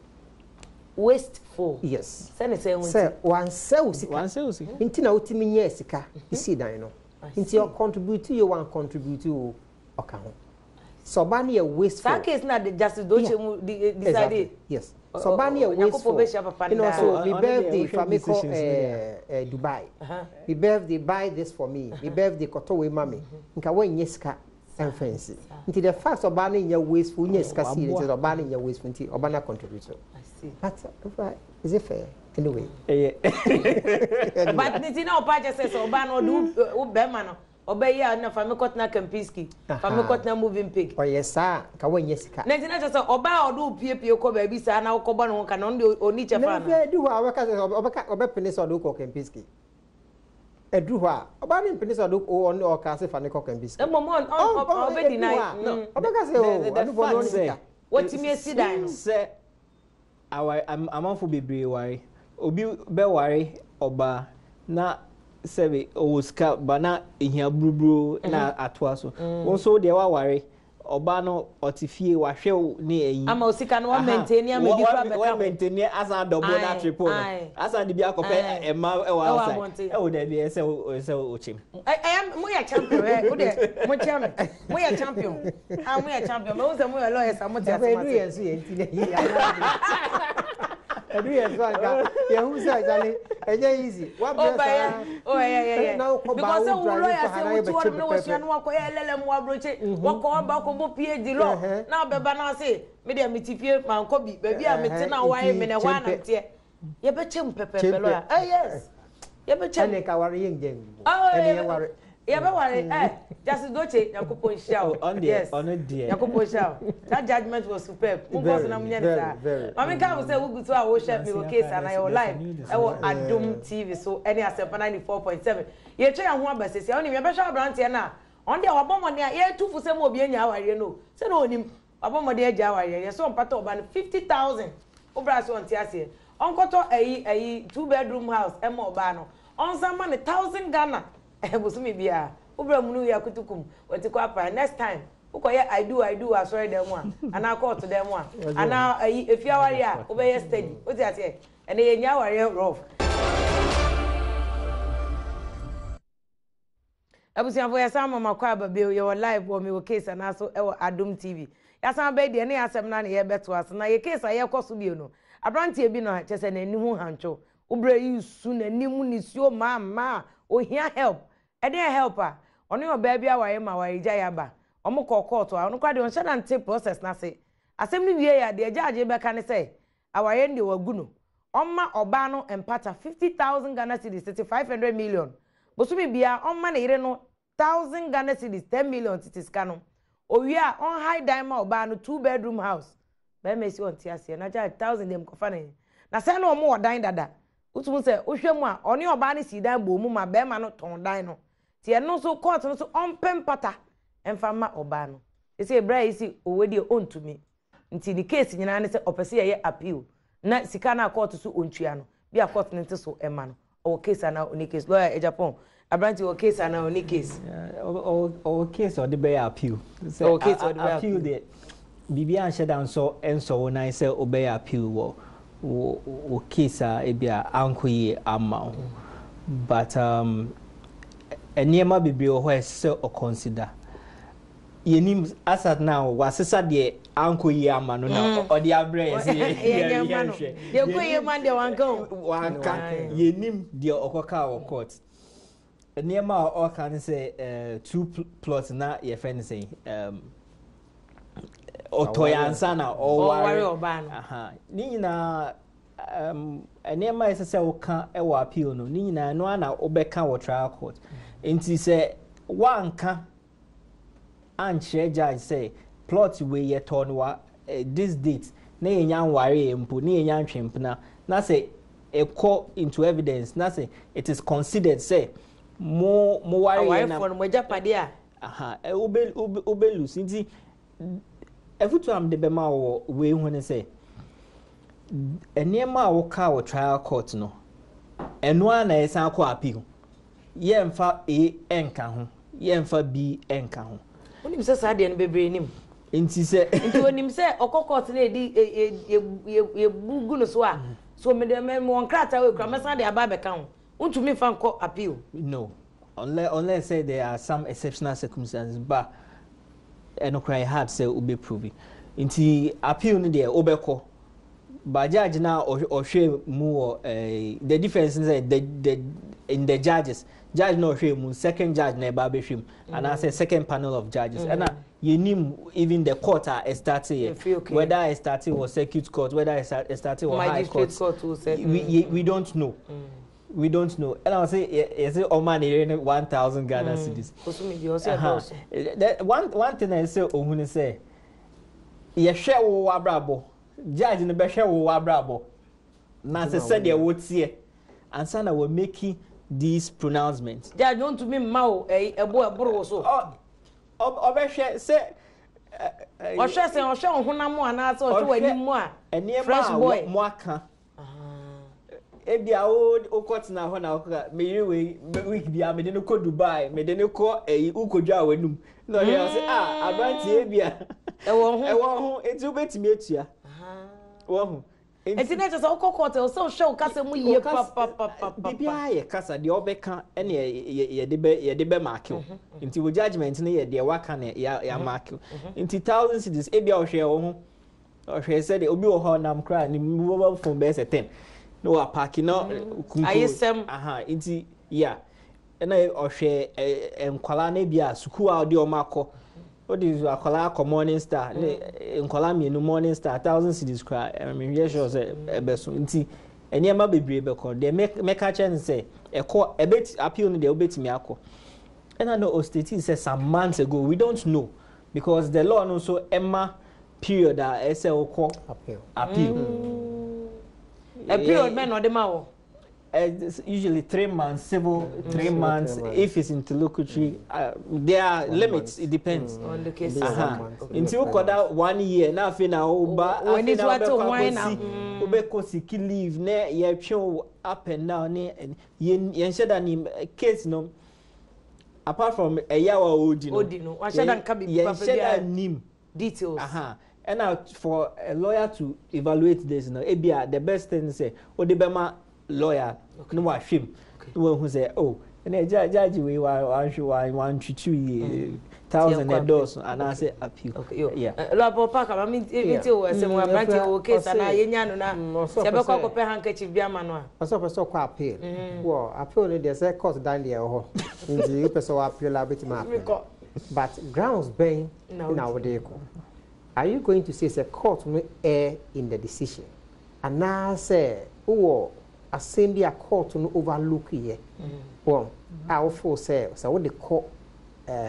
[SPEAKER 1] Wasteful.
[SPEAKER 3] Yes.
[SPEAKER 1] Sɛ ne sɛ ho nti.
[SPEAKER 3] Sɛ wansɛ wo sika.
[SPEAKER 2] Wansɛ wo sika.
[SPEAKER 3] Nti na wotumi nyɛɛ sika sii dan no. Nti ɔcontribute o wancontribute o ɔka ho. Sɛ ɔbaa no yɛ wasteful.
[SPEAKER 1] Saa case na Justice Doche mu decide.
[SPEAKER 3] Exactly. Yes. Sɛ ɔbaa no yɛ wasteful.
[SPEAKER 1] Onyankopɔn bɛhyia papa no
[SPEAKER 3] daa.
[SPEAKER 2] So
[SPEAKER 3] Me birthday fa me kɔ Dubai. Me birthday buy this for me. Me birthday kɔtɔ wei ma me. Nka wanyɛ sika ɛmfa nsi. Nti the fact ɔbaa no nyɛ wasteful nyɛ sika sii nti ɔbaa no nyɛ wasteful nti ɔbaa no contribute. But is it fair? Anyway.
[SPEAKER 1] But ne ti na ɔpa kyɛ sɛ sɛ ɔbaa no ɔde wo bɛrima no ɔbɛyɛ a na fa me kɔtena Kempinski, fa me kɔtena Movenpick.
[SPEAKER 3] Ɔyɛ saa nka wanyɛ sika.
[SPEAKER 1] Na nti na kyerɛ sɛ ɔbaa a ɔde wo piepie kɔ baabi saa na wokɔbɔ ne ho ka no ɔno deɛ ɔnni kyɛfa anaa?
[SPEAKER 3] Na ɛdu hɔ a ɔbɛka sɛ ɔbɛka ɔbɛpene sɛ ɔde wo kɔ Kempinski. Ɛduru hɔ a ɔbaa no mpene sɛ ɔde wo ɔne ɔka sɛ fa ne kɔ Kempinski.
[SPEAKER 1] Mmom ɔbɛ deny.
[SPEAKER 3] Ɔbɛka sɛ o ɔno fɔ ɔno sika.
[SPEAKER 1] Watumi asi dan no.
[SPEAKER 2] Sɛ aware amanfo bebree ware. Obi bɛware ɔbaa na sɛbe ɔwɔ sika ba na ehia buruburo na atoa so. Wo nso deɛ waware ɔbaa no ɔte fie wahwɛ wo ne ayi.
[SPEAKER 1] Ama osika no wa maintain ama ebi kura bɛka ho.
[SPEAKER 2] Wa maintain asan double na triple no. Asan de bi akɔpɛ ɛma ɛwɔ outside. Ɛwɔ dɛbi ɛsɛ ɛsɛ ɔkyɛm.
[SPEAKER 1] Ɛyɛ mo yɛ champion ɛ o deɛ mo kyɛn mi mo yɛ champion ah mo yɛ champion mɛ o sɛ mo yɛ lawyers a mo te ase ma
[SPEAKER 3] se. Ɛdu yɛn so yɛn ti na yi ɛdu yɛn so anka yɛn hu sɛ ɛgyale ɛnyɛ easy wa brɛ saa.
[SPEAKER 1] Oh yeah yeah yeah.
[SPEAKER 3] Na wokɔ
[SPEAKER 1] Because
[SPEAKER 3] ba
[SPEAKER 1] sɛ
[SPEAKER 3] wo
[SPEAKER 1] wo
[SPEAKER 3] drive
[SPEAKER 1] lawyer
[SPEAKER 3] kɔ ha
[SPEAKER 1] sɛ
[SPEAKER 3] na
[SPEAKER 1] wotu
[SPEAKER 3] yɛbɛkyɛ
[SPEAKER 1] hɔ nom na wasua
[SPEAKER 3] pɛpɛɛpɛ.
[SPEAKER 1] na wakɔyɛ LLM wɔ aburokye wakɔ aba akɔbɔ PhD law na ɔbɛba na ɔse me deɛ mete fie mankɔ bi baabi a mete na woayɛ me na ɛhɔ a na meteɛ yɛbɛkyɛ mu pɛpɛɛpɛ lawyer eh yes yɛbɛkyɛ mu.
[SPEAKER 3] Ɛne ka ware yɛ ngya ngu.
[SPEAKER 1] Oh,
[SPEAKER 3] Ɛne yɛ ware.
[SPEAKER 1] Yɛbɛware eh Justice Doche Nyankopɔn nhyira wo.
[SPEAKER 2] Ɔno deɛ
[SPEAKER 1] Yes.
[SPEAKER 2] ɔno deɛ.
[SPEAKER 1] Nyankopɔn nhyira wo. That judgment was superb. Monkɔ so na monyɛ ne saa. Maame nka wo sɛ wogu so a wohwɛ me wɔ case anaa yɛwɔ live ɛwɔ Adom TV so ɛne Asɛmpa 94.7. Yɛtwa yɛn ho aba sɛsi a wonim yɛbɛhwɛ aberanteɛ no a ɔno deɛ wabɔ mmɔden a yɛtu fo sɛ ma obi anya awareɛ no o sɛ na ɔnim wabɔ mmɔden agya awareɛ yɛ sɛ ɔmpata ɔba no 50,000 wobra sɛ ɔnte aseɛ ɔnkɔtɔ ayi ayi two bedroom house ɛma ɔbaa no ɔnsan ma no 1000 Ghana bosome biara wobra mu no yɛ akutukum wɔte kɔ apa next time wokɔyɛ I do I do wɔ asɔre dan mu a anaa kɔɔto dan mu a anaa ayi efi awareɛ a wobɛyɛ steady wote aseɛ ɛnɛ yɛnya awareɛ rough. Abusuafo yɛsan mama kɔ aba bio yɛwɔ live wɔ mewɔ case anaa so ɛwɔ Adom TV yɛasan bɛyi deɛ ne yɛ asɛm no na yɛbɛtoa so na yɛ case a yɛkɔ so bio no aberanteɛ bi no a kyɛ sɛ n'ani ho hantwo wobrɛ yi su n'anim nisuo maa maa ohia help ɛdeɛ help a ɔne ɔbaa bi aware ma awaregya yɛ aba ɔmo kɔ court a ɔno koraa deɛ ɔnhyɛ da nte process n'ase asɛm no wie yɛ a deɛ gyaagye bɛka ne sɛ awareɛ no deɛ wagu no ɔmma ɔbaa no mpata 50,000 Ghana cedis tete 500 million bosome biara ɔmma ne yere no 1000 Ghana cedis 10 million tete sika no owie a ɔnhae dan ma ɔbaa no two bedroom house bɛrima esi ɔnte aseɛ na gya 1000 deɛ mkɔfa ne na sɛ na ɔmo wɔ dan dada wotum sɛ wohwɛ mu a ɔne ɔbaa no si dan bɔ mu ma bɛrima no tɔn dan no te ɛno nso court no so ɔmpɛ mpata ɛmfa ma ɔbaa no esi ebere a esi owe deɛ ɔntumi nti ne case nyinaa ne sɛ ɔpɛ sɛ yɛyɛ appeal na sika no a court so ɔntua no bi a court no nte so ɛma no ɔwɔ case anaa ɔni case lawyer Agyapong aberante wɔ case anaa ɔni case.
[SPEAKER 2] Ɔwɔ case ɔde bɛyɛ appeal.
[SPEAKER 1] Ɔwɔ case ɔde bɛyɛ
[SPEAKER 2] appeal deɛ biribi anhyɛ da nsɔ nsɔ wo nan sɛ ɔbɛyɛ appeal wɔ wɔ case a ebi a ankɔ yie ama wo but nneɛma bebree wɔ hɔ a ɛsɛ sɛ ɔconsider yɛnim asat na wasesa deɛ ankɔ yie ama no na ɔde abrɛ yɛ sɛ
[SPEAKER 1] yɛhwɛ yɛkɔ yie ma deɛ wanka o
[SPEAKER 2] wanka yɛnim deɛ ɔkɔka wɔ court nneɛma a ɔka ne sɛ two plot na yɛfrɛ no sɛ ɔtɔ yɛ ansa na ɔware
[SPEAKER 1] ɔbaa no
[SPEAKER 2] ne nyinaa nneɛma a ɛsɛ sɛ woka wɔ appeal no ne nyinaa no ana wobɛka wɔ trial court nti sɛ wanka ankyerɛ judge sɛ plot wei yɛtɔ no wa this date na yɛnya nware yɛ mpo na yɛnya ntwempena na sɛ ɛkɔ into evidence na sɛ it is considered sɛ mo ware yɛ
[SPEAKER 1] na awarefoɔ no mo agyapadeɛ a
[SPEAKER 2] aha wobe wobe lose nti ɛfutu am de bɛma wɔ wei ho ne sɛ nneɛma a woka wɔ trial court no ɛno ara na yɛsan kɔ appeal yɛmfa A nka ho yɛmfa B nka ho.
[SPEAKER 1] Wonim sɛ saa deɛ no bebree nim.
[SPEAKER 2] Nti sɛ.
[SPEAKER 1] Nti onim sɛ ɔkɔ court na yɛdi yɛbu gu no so a, so mede mewɔ nkrataa wei kura, mɛsan de aba abɛka ho. Wontumi mfa nkɔ appeal.
[SPEAKER 2] No. Unless sɛ there are some exceptional circumstances, but ɛno koraa yɛ hard sɛ wobɛ prove. Nti appeal no deɛ, wobɛkɔ. But judge na ɔhwɛ mu wɔ the difference ne sɛ the in the judges, judge na ɔhwɛ mu, second judge na ɛba abɛhwɛ mu anaasɛ second panel of judges. Ɛna yɛnim even the court a ɛstart yɛ, whether ɛstart wɔ circuit court, whether ɛstart wɔ high court,
[SPEAKER 1] court
[SPEAKER 2] we don't know. We don't know. Ɛna ɔsɛ yɛsɛ ɔma ne yere no 1,000 Ghana cedis. One thing a ɛsɛ ohun ne sɛ yɛhwɛ wo abrabɔ, judge no bɛhwɛ wo abrabɔ na sɛ sɛdeɛ woteɛ ansa na wɔ making these pronouncements.
[SPEAKER 1] Judge no ntumi mma wo ɛyi ɛbo ɛboro wo so.
[SPEAKER 2] Ɔbɛhwɛ sɛ.
[SPEAKER 1] Ɔhwɛ sɛ ɔhwɛ wo honam anaasɛ ɔhwɛ w'anim a fresh boy.
[SPEAKER 2] Nneɛma a mo aka, ebi a wo wokɔ tena hɔ na wokɔ meyere wei, week bia mede no kɔ Dubai, mede no kɔ ɛyi, wokɔdwa a w'anum na ɔyɛ ɔsɛ ah, aberanteɛ, ebi a
[SPEAKER 1] ɛwɔ ho.
[SPEAKER 2] Ɛwɔ ho, eti wobɛtumi atua wɔ ho.
[SPEAKER 1] Eti ne kyerɛ sɛ wokɔ court, ɛwɔ sɛ wohwɛ wo kasa mu yie papapapa.
[SPEAKER 2] Biribiara yɛ kasa deɛ ɔbɛka ɛne yɛde bɛ mark wo. Nti wo judgement no yɛ deɛ waka na yɛ mark wo. Nti 1,000 cedis, ebi a ɔhwɛ wo ho, ɔhwɛ sɛdeɛ obi wɔ hɔ nam koraa ne mobile phone bɛyɛ sɛ 10 na wa park na kunko.
[SPEAKER 1] Ayesɛm.
[SPEAKER 2] Aha, nti ya ɛna ɔhwɛ nkwalaa no bi a sukuu a ɔde ɔmo akɔ, ɔde akwalaa akɔ Morning Star ne nkwalaa mmienu Morning Star, 1,000 cedis koraa ɛmɛ sure sɛ ɛbɛso. Nti nneɛma bebree bɛkɔ deɛ mɛka kyerɛ no sɛ ɛkɔ ɛbɛti appeal no deɛ, wobɛtumi akɔ. Ɛna no ɔstate sɛ some months ago, we don't know, because the law no nso ɛma period a ɛsɛ wokɔ
[SPEAKER 3] appeal.
[SPEAKER 2] Appeal.
[SPEAKER 1] A period bɛn na ɔde ma wɔ?
[SPEAKER 2] Usually 3 months civil, 3
[SPEAKER 3] Civil,
[SPEAKER 2] months.
[SPEAKER 3] 3 months.
[SPEAKER 2] If it's interlocutory, there are
[SPEAKER 3] One
[SPEAKER 2] limits.
[SPEAKER 3] month.
[SPEAKER 2] It depends.
[SPEAKER 1] On the case.
[SPEAKER 3] Be one month.
[SPEAKER 2] Nti wokɔda one year na afei na woba,
[SPEAKER 1] W'ani
[SPEAKER 2] afei
[SPEAKER 1] so
[SPEAKER 2] na
[SPEAKER 1] ate
[SPEAKER 2] wobɛkɔ
[SPEAKER 1] hwan na-
[SPEAKER 2] akɔsi wobɛkɔ seek leave na yɛtwe wo up and down ne yɛnhyɛ da nim case no, apart from ɛyaw a ɔdi no.
[SPEAKER 1] Odi no, wahyɛ da nka biribi papa
[SPEAKER 2] Yɛnhyɛ da
[SPEAKER 1] biara.
[SPEAKER 2] nim
[SPEAKER 1] Details.
[SPEAKER 2] Aha, ɛna for a lawyer to evaluate this no, ebia the best thing sɛ wode bɛma lawyer na wahwɛ mu na wahu sɛ, oh, ɛnna judge wei wahwɛ wantwitwi yie, 1,000
[SPEAKER 1] Yɛnkɔ.
[SPEAKER 2] Ɛdɔɔso anaasɛ appeal.
[SPEAKER 1] Okay, yo.
[SPEAKER 2] Yeah.
[SPEAKER 1] Lɔpɔ park ama mi ti o ɛsɛ mu aberante wɔ case anaa yɛnya no na
[SPEAKER 3] Ɔsɛ
[SPEAKER 1] sɛ
[SPEAKER 3] ɔpɛ
[SPEAKER 1] ɛbɛkɔ akɔpɛ handkerchief bi ama no a.
[SPEAKER 3] Ɔsɛ ɔpɛ sɛ ɔkɔ appeal. Wɔ appeal no deɛ, sɛ court dan deɛ ɛwɔ hɔ, nti wopɛ sɛ wɔ appeal a, wobɛtumi appeal.
[SPEAKER 1] Mekɔ.
[SPEAKER 3] But grounds bɛn
[SPEAKER 1] Na
[SPEAKER 3] na wode kɔ? Are you going to say sɛ court no err in the decision, anaasɛ wowɔ asɛm bi a court no overlook yɛ wɔn a wofo sɛ wode kɔ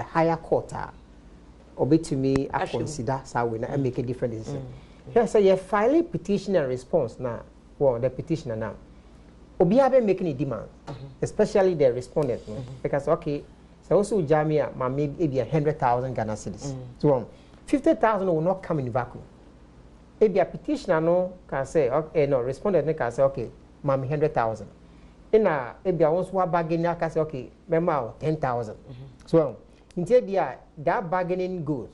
[SPEAKER 3] higher court a, ɔbɛtumi
[SPEAKER 1] Ahwɛ mu.
[SPEAKER 3] Aconsider saa wei na make a different decision? Hwɛ sɛ yɛ file petition and response na well, the petitioner now, obiara bɛ making a demand, especially the respondent no, because okay, sɛ woso gya mi a, ma me ebi 100,000 Ghana cedis, so 50,000 will not come in vacuum. Ebi a petitioner no can say okay, no, respondent no can say, okay, ma me 100,000, ɛna ebi a wɔn nso wa bargain aka sɛ, okay, mɛma o 10,000. So nti ebi a that bargaining goes.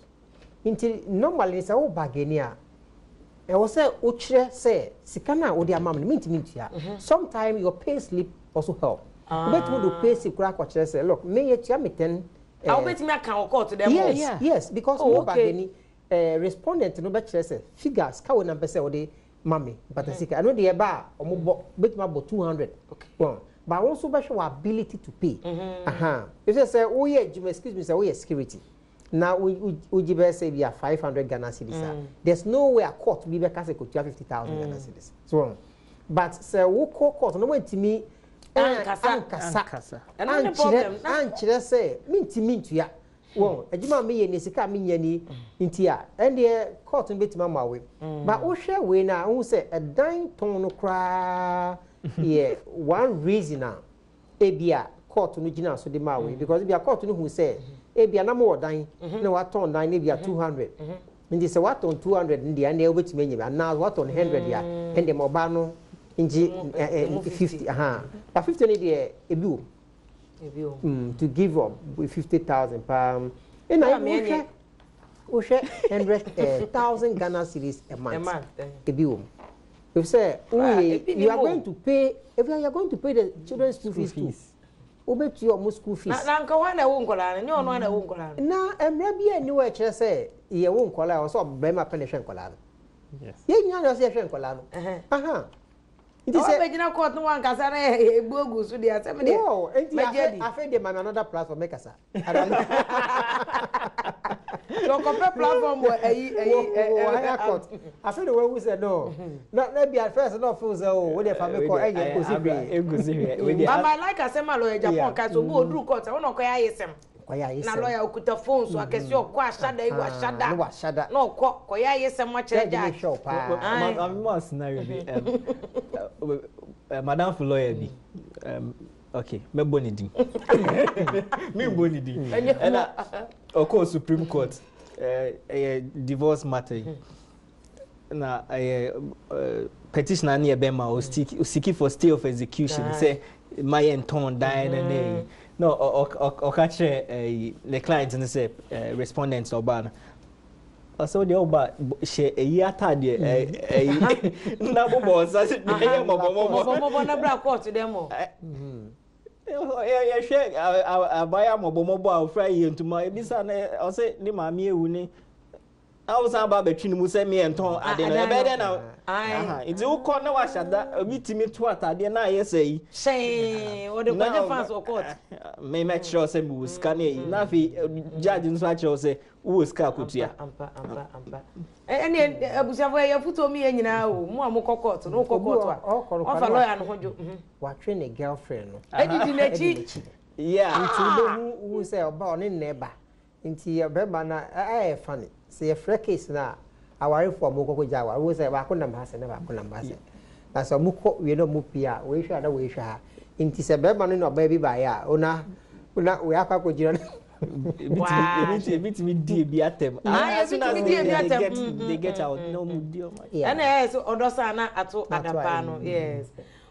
[SPEAKER 3] Nti normally sɛ wo bargain a, ɛwɔ sɛ wokyerɛ sɛ sika no a wode ama me no, mentumi ntua. Sometimes your pay slip also help. Wobɛtumi de pay slip koraa akɔkyerɛ sɛ, look, me yɛtua me 10.
[SPEAKER 1] A wobɛtumi aka wɔ court dɛm?
[SPEAKER 3] Yes. Yes, because wo bargain, respondent no bɛkyerɛ sɛ figures ka wo na mpɛ sɛ wode ma me mpata sika ɛno deɛ, ɛba a ɔmo bɔ bɛtumi abɔ 200 wɔn, but wɔn nso bɛhwɛ wɔ ability to pay. Aha, efisɛ sɛ woyɛ adwuma, excuse me, sɛ woyɛ security na wogye bɛyɛ sɛ bi a 500 Ghana cedis a, there's no way a court bi bɛka sɛ kotua 50,000 Ghana cedis. So but sɛ wokɔ court no, wɔntumi
[SPEAKER 1] Ankasa.
[SPEAKER 3] Ankasa.
[SPEAKER 2] Ankasa.
[SPEAKER 1] Ɛno ne
[SPEAKER 3] Ankyerɛ
[SPEAKER 1] problem.
[SPEAKER 3] ankyerɛ sɛ mentumi ntua wɔn adwuma a meyɛ ni, sika a menya ni, nti a ɛndeɛ court no bɛtumi ama wei. But wohwɛ wei no a, wohu sɛ ɛdan tɔn no koraa yɛ one reason a ebi a court no gyina so de ma wei, because ebi a court no hu sɛ ebi a na mo wɔ dan na watɔn dan no ebi a 200, nti sɛ watɔn 200 no deɛ, ɛndeɛ wobɛtumi anya bi, anaa watɔn 100 a, ɛndeɛ ma ɔbaa no ngye
[SPEAKER 1] Emu-
[SPEAKER 3] ɛ
[SPEAKER 1] emu
[SPEAKER 3] ɛ 50. Aha, but 50 no deɛ, ebi wɔ
[SPEAKER 1] Ebi o.
[SPEAKER 3] To give up with 50,000 paa, ɛna
[SPEAKER 1] Yeah, me
[SPEAKER 3] wohwɛ. Wohwɛ 100 1000 Ghana cedis a month. Ebi wɔ mu. Efisɛ woyɛ, you are going to pay, if you are going to pay the children's school fees too. Wobɛtua ɔmo school fees.
[SPEAKER 1] Na nka hwan na ɛwo nkɔlaa no? Nyɛ ɔno ara na ɛwo nkɔlaa no.
[SPEAKER 3] Na mmara bi a nni hɔ a ɛkyerɛ sɛ yɛwo nkɔlaa a ɛwɔ sɛ ɔbarima pɛ na ɛhwɛ nkɔlaa no. Yɛn nyinaa na ɛwɔ sɛ yɛhwɛ nkɔlaa no. Aha.
[SPEAKER 1] Nti sɛ. Wabɛgyina court no wankasa na ebu agu so deɛ, asɛm deɛ.
[SPEAKER 3] No, nti afei afei deɛ ma me another platform mɛkasa.
[SPEAKER 1] Ɔkɔpɛ platform wɔ ayi ayi.
[SPEAKER 3] Wɔ higher court. Afei de wahu sɛ no. Na na bi at first na ɔfeel sɛ o wo deɛ fa me kɔ ɛnyɛ nkosi hwee.
[SPEAKER 2] Nkosi hwee.
[SPEAKER 1] But I like asɛm a lawyer Japan ka sɛ obi oduru court a wo na ɔkɔyɛ ayesɛm.
[SPEAKER 3] Kɔyɛ ayesɛm.
[SPEAKER 1] Na lawyer okuta phone so akɛse ɔkɔ ahyada yi wahyada.
[SPEAKER 3] Na wahyada.
[SPEAKER 1] Na ɔkɔ kɔyɛ ayesɛm akyerɛ judge.
[SPEAKER 3] Judge hwɛ wo paa.
[SPEAKER 2] Maame ma scenario bi. Madamfo lawyer bi. Okay, mɛbɔ ne din. Membɔ ne din. Ɛna ɔkɔɔ Supreme Court, ɛyɛ divorce matter yi. Na ɛyɛ petitioner ne yɛ bɛma ɔseek for stay of execution sɛ ma yɛ ntɔn dan no ne yi. Na ɔka kyerɛ ne client no sɛ respondent ɔbaa no. Ɔsɛ wodeɛ woba hyɛ ɛyi ataadeɛ, ɛyi na bobɔ nsa ɛyɛ mɔbɔmɔbɔ.
[SPEAKER 1] Mɔbɔmɔbɔ na bra court dɛm o.
[SPEAKER 2] Yɛhwɛ abaayewa mɔbɔmɔbɔ a ofura yie ntoma ebisa na ɔsɛ ne maame ewu ne awosan aba abɛtwi ne mu sɛ meɛ ntɔn ade no, ɛbɛyɛ dɛ na nti wokɔ na wahyɛ da, obi tumi to ataadeɛ na ayɛ sɛ yi.
[SPEAKER 1] Hyɛn wɔde kɔgye fans wɔ court.
[SPEAKER 2] Me mɛkyerɛw sɛ mewɔ sika ne ayi, na afei judge nso akyerɛw sɛ wowɔ sika akotua.
[SPEAKER 1] Ampa ampa ampa. Ɛne abusuafo, ɛyɛ foto mi yɛ nyinaa o. Mu a mokɔ court no, wokɔ court a ɔfa lawyer no ho dwo.
[SPEAKER 3] Watwe ne girlfriend no.
[SPEAKER 1] Edidi n'akyi.
[SPEAKER 3] Nti wobɛhu wu sɛ ɔba ɔne nne ba, nti ɔbɛrima no ɛyɛ funny sɛ yɛfrɛ case no a, awarefoɔ a wɔkɔkɔ gya aware, wo sɛ baako nam ha sɛ na baako nam ha sɛ, na sɛ ɔmo kɔ wie na ɔmo pie a, wei hwɛ ha na wei hwɛ ha. Nti sɛ bɛrima no ne ɔbaa bi baeɛ a, ona ona wei akɔ akɔgyina no.
[SPEAKER 2] Ebi tumi di ebi atɛm.
[SPEAKER 1] Ah, ebi tumi di ebi atɛm.
[SPEAKER 2] They get out na ɔmo di ɔmo.
[SPEAKER 1] Ɛna ɛyɛ sɛ ɔdɔ saa na ato adapa no, yes.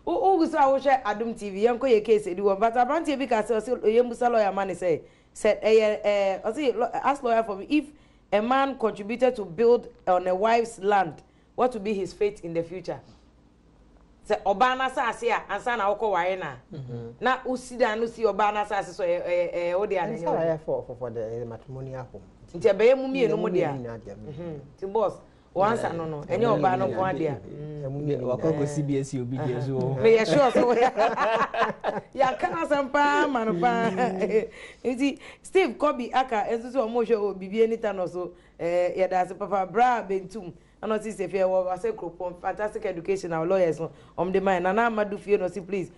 [SPEAKER 1] Wogu so a wohwɛ Adom TV, yɛnkɔ yɛ case edi wɔn, but aberanteɛ bi ka sɛ ɔsɛ yɛmbusa lawyer ma ne sɛ ɛyɛ ɔsɛ, "Ask lawyer for me, if a man contributed to build on a wife's land, what will be his fate in the future?" Sɛ ɔbaa n'asase a ansa na wokɔ ware na na wosi dan no si ɔbaa n'asase so, ɛyɛ wo de a na ɛnyɛ wo de?
[SPEAKER 3] Ɛyɛ for the matrimonial home.
[SPEAKER 1] Nti ɛbɛyɛ mu mmienu mu de a, nti boss wansa no, ɛnyɛ ɔbaa no nko adeɛ.
[SPEAKER 2] Wakɔ kɔ CBS obi deɛ so wɔ.
[SPEAKER 1] Meyɛ sure so yɛaka no asɛm paa ma no paa. Nti Steve Kobi aka nso sɛ ɔmo hwɛ wɔ biribi anita no so. Yɛda ase papa bra bentum. Ɛna ɔsi sɛ fie wɔ asɛ kuropɔn, fantastic education our lawyers no ɔmo de ma yɛ. Nana Amadu fie na ɔsi, please,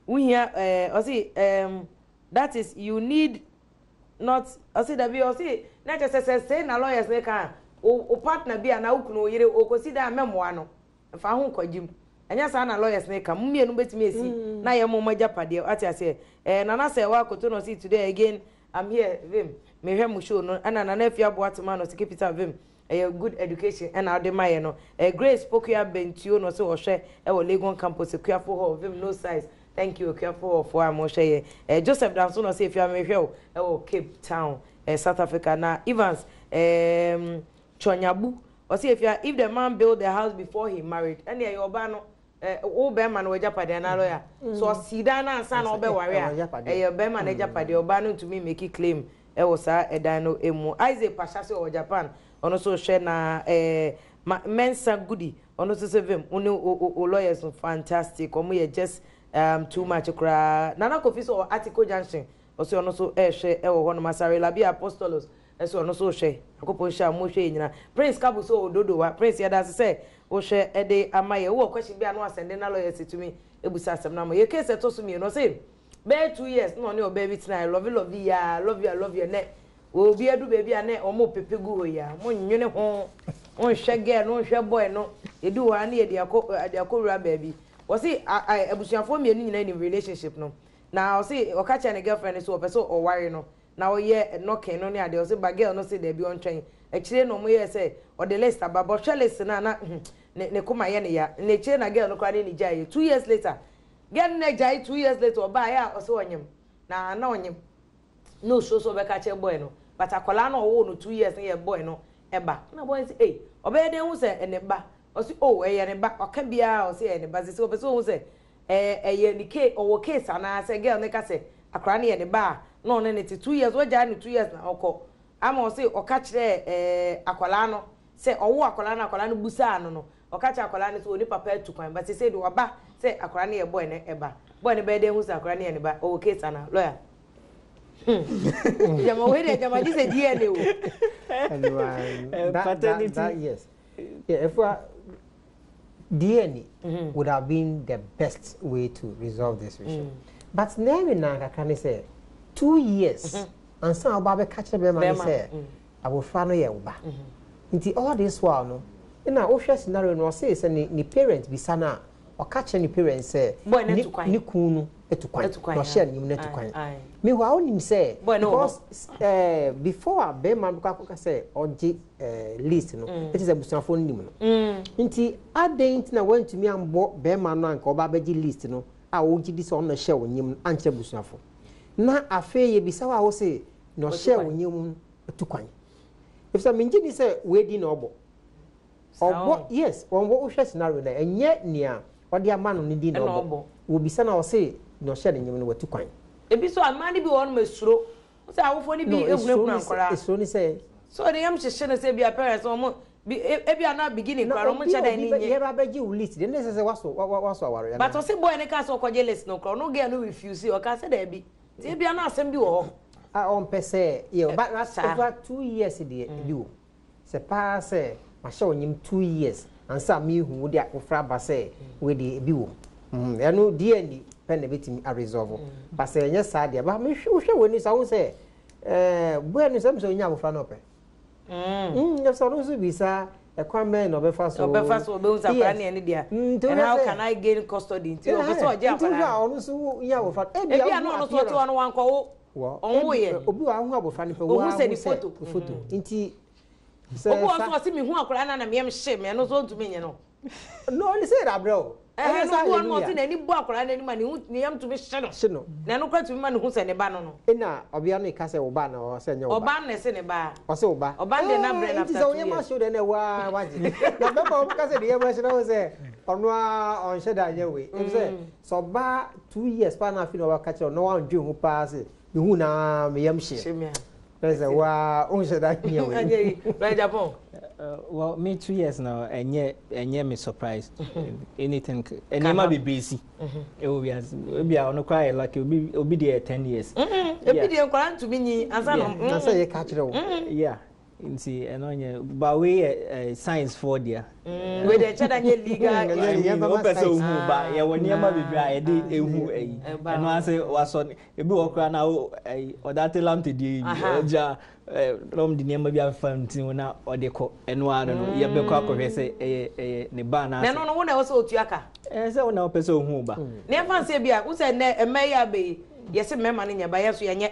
[SPEAKER 1] wohia ɔsi that is you need not. Ɔsi dabi, ɔsi na kyɛ sɛ na lawyers ne ka o partner bi a na wo kunu, wo yere okosi dan, mɛmoa no nfa ho nkɔgye mu. Ɛnyɛ saa na lawyers ne ka, mo mmienu bɛtumi esi na yɛ mo mo agyapadeɛ, ate aseɛ? Nana sɛ ɛwɔ akoto na ɔsi, "Today again I'm here, vim mehwɛ mo show no." Ɛna Nana Efi Aboatema na ɔsi, "Keep it up, vim, ɛyɛ good education ɛna ɔde ma yɛ no." Grace Pokuya Bentuo na ɔsɛ ɔhwɛ ɛwɔ Legon Campus, Ekuafo Hall, vim no size, thank you Ekuafo Hall foɔ a mo hwɛ yɛ. Joseph Danso na ɔsɛ, "Efia, mehwɛ o ɛwɔ Cape Town, South Africa." Na Evans Chonyabu ɔsɛ, "Efia, if the man build the house before he married, ɛne ɛyɛ ɔbaa no, wo bɛrima no w'agyapadeɛ anaa?" Lawyer so ɔsi dan no ansa na ɔbɛware a, ɛyɛ bɛrima no agyapadeɛ, ɔbaa no ntumi make claim ɛwɔ saa ɛdan no mu. Isaac Pasha sɛ ɔwɔ Japan, ɔno nso hwɛ. Na ma Mensa Goody ɔno nso sɛ, "Vim, wo ne o lawyers no fantastic, ɔmo yɛ just too much koraa." Nana Kofi sɛ ɔwɔ Article Junction, ɔsɛ ɔno nso ɛrehwɛ ɛwɔ hɔnom. Asare Labi Apostolos ɛsɛ ɔno nso hwɛ. Akɔpɔ nhyɛ a mo hwɛ yɛ nyinaa. Prince Kabu so ɔwɔ Dodowa. Prince, yɛda ase sɛ wohwɛ ɛde ama yɛ. Wowɔ question bi a no asɛnde na lawyers tumi ebusa asɛm no ama yɛ. Case ɛtɔ so mmienu, ɔsɛ bɛyɛ 2 years na ɔne ɔbaa bi tena, love love yaa, love you, I love you. Nɛ obi adu baabi a ne ɔmo pepe gu hɔ yi a, mo nwene ho, nhwɛ girl no, nhwɛ boy no, edu hɔ a ne yɛde akɔ ɛde akɔwura baabi. Wɔsi abusuafoɔ mmienu nyinaa nim relationship no, na ɔsi ɔka kyerɛ ne girlfriend so ɔpɛ sɛ ɔware no na ɔyɛ knocking no ne adeɛ. Ɔsi ba girl no si dɛbi, ɔntwɛn akyire na ɔmo yɛ sɛ ɔde list aba, bɔhwɛ list na ne koma yɛ ne ya. Na akyire na girl no koraa ne ne gya yɛ. 2 years later, girl no na gya yi. 2 years later, ɔbaa yɛ a ɔsɛ ɔnyim na ɔnyim na osuo so ɔbɛka kyerɛ boy no. But akwadaa no a ɔwoo no 2 years no yɛ boy no ɛba. Na boy no sɛ, ei, ɔbɛyɛ dɛn hu sɛ ɛne ba? Ɔsi, oh, ɛyɛ ne ba. Ɔka biara ɔsi ɛyɛ ne ba. Sisi ɔpɛ sɛ ɔhu sɛ ɛyɛ ne case, ɔwɔ case anaa sɛ girl ne ka sɛ akwadaa no yɛ ne ba a na ɔne ne te 2 years, wagyae no 2 years na ɔkɔ. Ama ɔsi ɔka kyerɛ akwadaa no sɛ ɔwo akwadaa no, akwadaa no busaa no, ɔka kyerɛ akwadaa no sɛ ɔne papa atu kwan, but sɛ de waba sɛ akwadaa no yɛ boy no ɛba. Boy no bɛyɛ dɛn hu sɛ akwadaa no yɛ ne ba? Ɔwɔ case anaa, lawyer? Jama wei deɛ, jama gye sɛ DNA o.
[SPEAKER 3] Anyway,
[SPEAKER 2] Paternity.
[SPEAKER 3] That, yes. Yeah, if we are, DNA would have been the best way to resolve this issue. But now na kakra ne sɛ 2 years ansa a ɔba bɛka kyerɛ bɛrima ne
[SPEAKER 1] Bɛrima,
[SPEAKER 3] sɛ abɔfra no yɛ wo ba. Nti all this while no, ɛna wohwɛ scenario no, ɔsee sɛ ne parent bisa no a, ɔka kyerɛ ne parent sɛ
[SPEAKER 1] Boy no atu kwan.
[SPEAKER 3] Ne kun no atu kwan.
[SPEAKER 1] Atu kwan,
[SPEAKER 3] Na ɔhyɛ
[SPEAKER 1] aye.
[SPEAKER 3] ne no atu kwan.
[SPEAKER 1] Aye.
[SPEAKER 3] Meanwhile, wonim sɛ
[SPEAKER 1] Boy no wɔ hɔ.
[SPEAKER 3] because before a bɛrima no kɔ akɔka sɛ ɔgye list no, ɛte sɛ abusuafoɔ no nim no. Nti adɛn nti na woantumi ambɔ bɛrima no anka ɔba abɛgye list no a wogye di sɛ ɔno na ɛhyɛ wo nyim no ankyerɛ abusuafo? Na afei yɛbisa wo a, wo se na ɔhyɛ
[SPEAKER 1] kwan.
[SPEAKER 3] Wo nyim no atu kwan, ɛfisɛ mengye di sɛ weedi na ɔbɔ ɔbɔ. Yes, wɔn wohwɛ scenario na ɛnyɛ nea ɔde ama no ne din na
[SPEAKER 1] Ɛna
[SPEAKER 3] ɔbɔ.
[SPEAKER 1] ɔbɔ.
[SPEAKER 3] Wɔbisa na ɔse na ɔhyɛ ne nyim no watu kwan.
[SPEAKER 1] Ebi so a, mmaa no bi wɔ hɔ nom esuro sɛ awofoɔ no bi
[SPEAKER 3] No, esuro
[SPEAKER 1] ehunahuna
[SPEAKER 3] ne sɛ
[SPEAKER 1] nkwaraa.
[SPEAKER 3] Esuro ne sɛ
[SPEAKER 1] So ne yam hyehyɛ no sɛ bi a parents wɔn bi ebi a na beginning
[SPEAKER 3] na
[SPEAKER 1] koraa wɔn
[SPEAKER 3] obi
[SPEAKER 1] nhyɛ
[SPEAKER 3] a
[SPEAKER 1] dan
[SPEAKER 3] obi
[SPEAKER 1] ne
[SPEAKER 3] bɛ
[SPEAKER 1] nye.
[SPEAKER 3] yɛba abɛgye wo list deɛ ne sɛ waso aware.
[SPEAKER 1] But ɔsɛ boy ne ka sɛ ɔkɔgye list no koraa, ɔno girl no refuse, ɔka sɛ daabi, nti ebi a na asɛm bi wɔ hɔ.
[SPEAKER 3] A ɔmpɛ sɛ yɛ ba
[SPEAKER 1] Saa.
[SPEAKER 3] over 2 years deɛ, ebi wɔ sɛ paa sɛ mahyɛ wo nyim 2 years ansa mehu wo de akɔfra aba sɛ wei deɛ, ebi wɔ mu. Ɛno DNA pɛ na ebɛtumi aresolve, but sɛ ɛnyɛ saa deɛ ba mehwɛ, wohwɛ w'ani so ahu sɛ boy no sɛ onya abɔfra no ɔpɛ sɛ ɔno nso bisa ɛkwan bɛn na ɔbɛfa so.
[SPEAKER 1] Ɔbɛfa so ɔbɛhu sɛ akwaraa ne ɛne deɛ.
[SPEAKER 3] Nti
[SPEAKER 1] and
[SPEAKER 3] wohwɛ
[SPEAKER 1] how can I gain custody? Nti ɔpɛ sɛ ɔgye
[SPEAKER 3] nti wohwɛ
[SPEAKER 1] akwaraa
[SPEAKER 3] a
[SPEAKER 1] no.
[SPEAKER 3] Ɔno nso nya abɔfra no
[SPEAKER 1] Ebi a na ɔno nso ɔte hɔ no wankɔwo.
[SPEAKER 3] Wɔ
[SPEAKER 1] Ɔnwo yɛ.
[SPEAKER 3] Obi wɔ ahu abɔfra no pɛ
[SPEAKER 1] Ohu
[SPEAKER 3] wɔn
[SPEAKER 1] sɛ ne photo.
[SPEAKER 3] Photo nti sɛ
[SPEAKER 1] Obi wɔ nso ɔse mehu akwaraa no na meyam hye me, ɛno nso ɔntumi nyɛ no.
[SPEAKER 3] No, ɔne sɛ yɛrɛ abrɛ o.
[SPEAKER 1] Ɛhɛn no,
[SPEAKER 3] Ɛnyɛ sɛ
[SPEAKER 1] obi wɔ no ɔse
[SPEAKER 3] hallelujah.
[SPEAKER 1] n'ani bɔ akwaraa no anim a, ne ho ne yam tumi hye no.
[SPEAKER 3] Hye no.
[SPEAKER 1] Na ɛno koraa tumi ma ne hu sɛ ne ba no.
[SPEAKER 3] Ɛna ɔbea no ka sɛ wo ba na ɔsɛ nyɛ wo ba.
[SPEAKER 1] Ɔbaa no na ɛse ne ba.
[SPEAKER 3] Ɔsɛ wo ba.
[SPEAKER 1] Ɔba no de n'abrɛ no
[SPEAKER 3] Nti
[SPEAKER 1] after
[SPEAKER 3] sɛ
[SPEAKER 1] 2
[SPEAKER 3] woyɛ ma
[SPEAKER 1] years.
[SPEAKER 3] hyew deɛ na ɛwɔ a wagye na bɛma wɔbɛka sɛ deɛ yɛma hye na wo sɛ ɔno a ɔnhyɛ da nyɛ wei, ɛfi sɛ ɔbaa 2 years paa na afei na ɔbɛka kyerɛ wo na wandwe ho paa sɛ mehu na meyam hyeɛ.
[SPEAKER 1] Hye me a.
[SPEAKER 3] Na sɛ waa wonhyɛ da nyɛ wei.
[SPEAKER 1] Anyɛ yi right, Japan.
[SPEAKER 2] Well, me 2 years now, ɛnyɛ me surprise. Anything, nneɛma bebree si ɛwɔ wiase. Ebi a ɔno koraa yɛ lucky, obi deɛ yɛ 10 years.
[SPEAKER 1] Ebi deɛ nkwaraa ntumi nyi ansa na
[SPEAKER 3] Na sɛ yɛka kyerɛ wo.
[SPEAKER 2] Yeah, nti ɛno nyɛ, but wei yɛ science for deɛ.
[SPEAKER 1] Wei deɛ nkyɛn da nyɛ legal.
[SPEAKER 3] Ɛnyɛ
[SPEAKER 2] I mean,
[SPEAKER 3] yɛbɛma
[SPEAKER 2] wopɛ sɛ
[SPEAKER 3] science.
[SPEAKER 2] ohu ba, yɛwɔ nneɛma bebree a yɛde ehu ɛyi.
[SPEAKER 1] Ɛba.
[SPEAKER 2] Ɛno ase wasɔ ebi wɔ koraa na wo ɛyi ɔdate lamte die yi bi ɔgya na ɔmo de nneɛma bi afa ne ho na ɔde kɔ. Ɛno ara no yɛbɛkɔ akɔhwɛ sɛ ɛyɛ ne ba
[SPEAKER 1] Na
[SPEAKER 2] anaasɛ.
[SPEAKER 1] ɛno no, wo na ɛwɔ sɛ otua ka.
[SPEAKER 2] Ɛɛ, sɛ wo na wopɛ sɛ ohu ba.
[SPEAKER 1] Na ɛfa nsɛ bi a wosɛ nnɛ mmaa yi aba yi, yɛsɛ mmarima no nyɛ ba, yɛ so yɛnyɛ.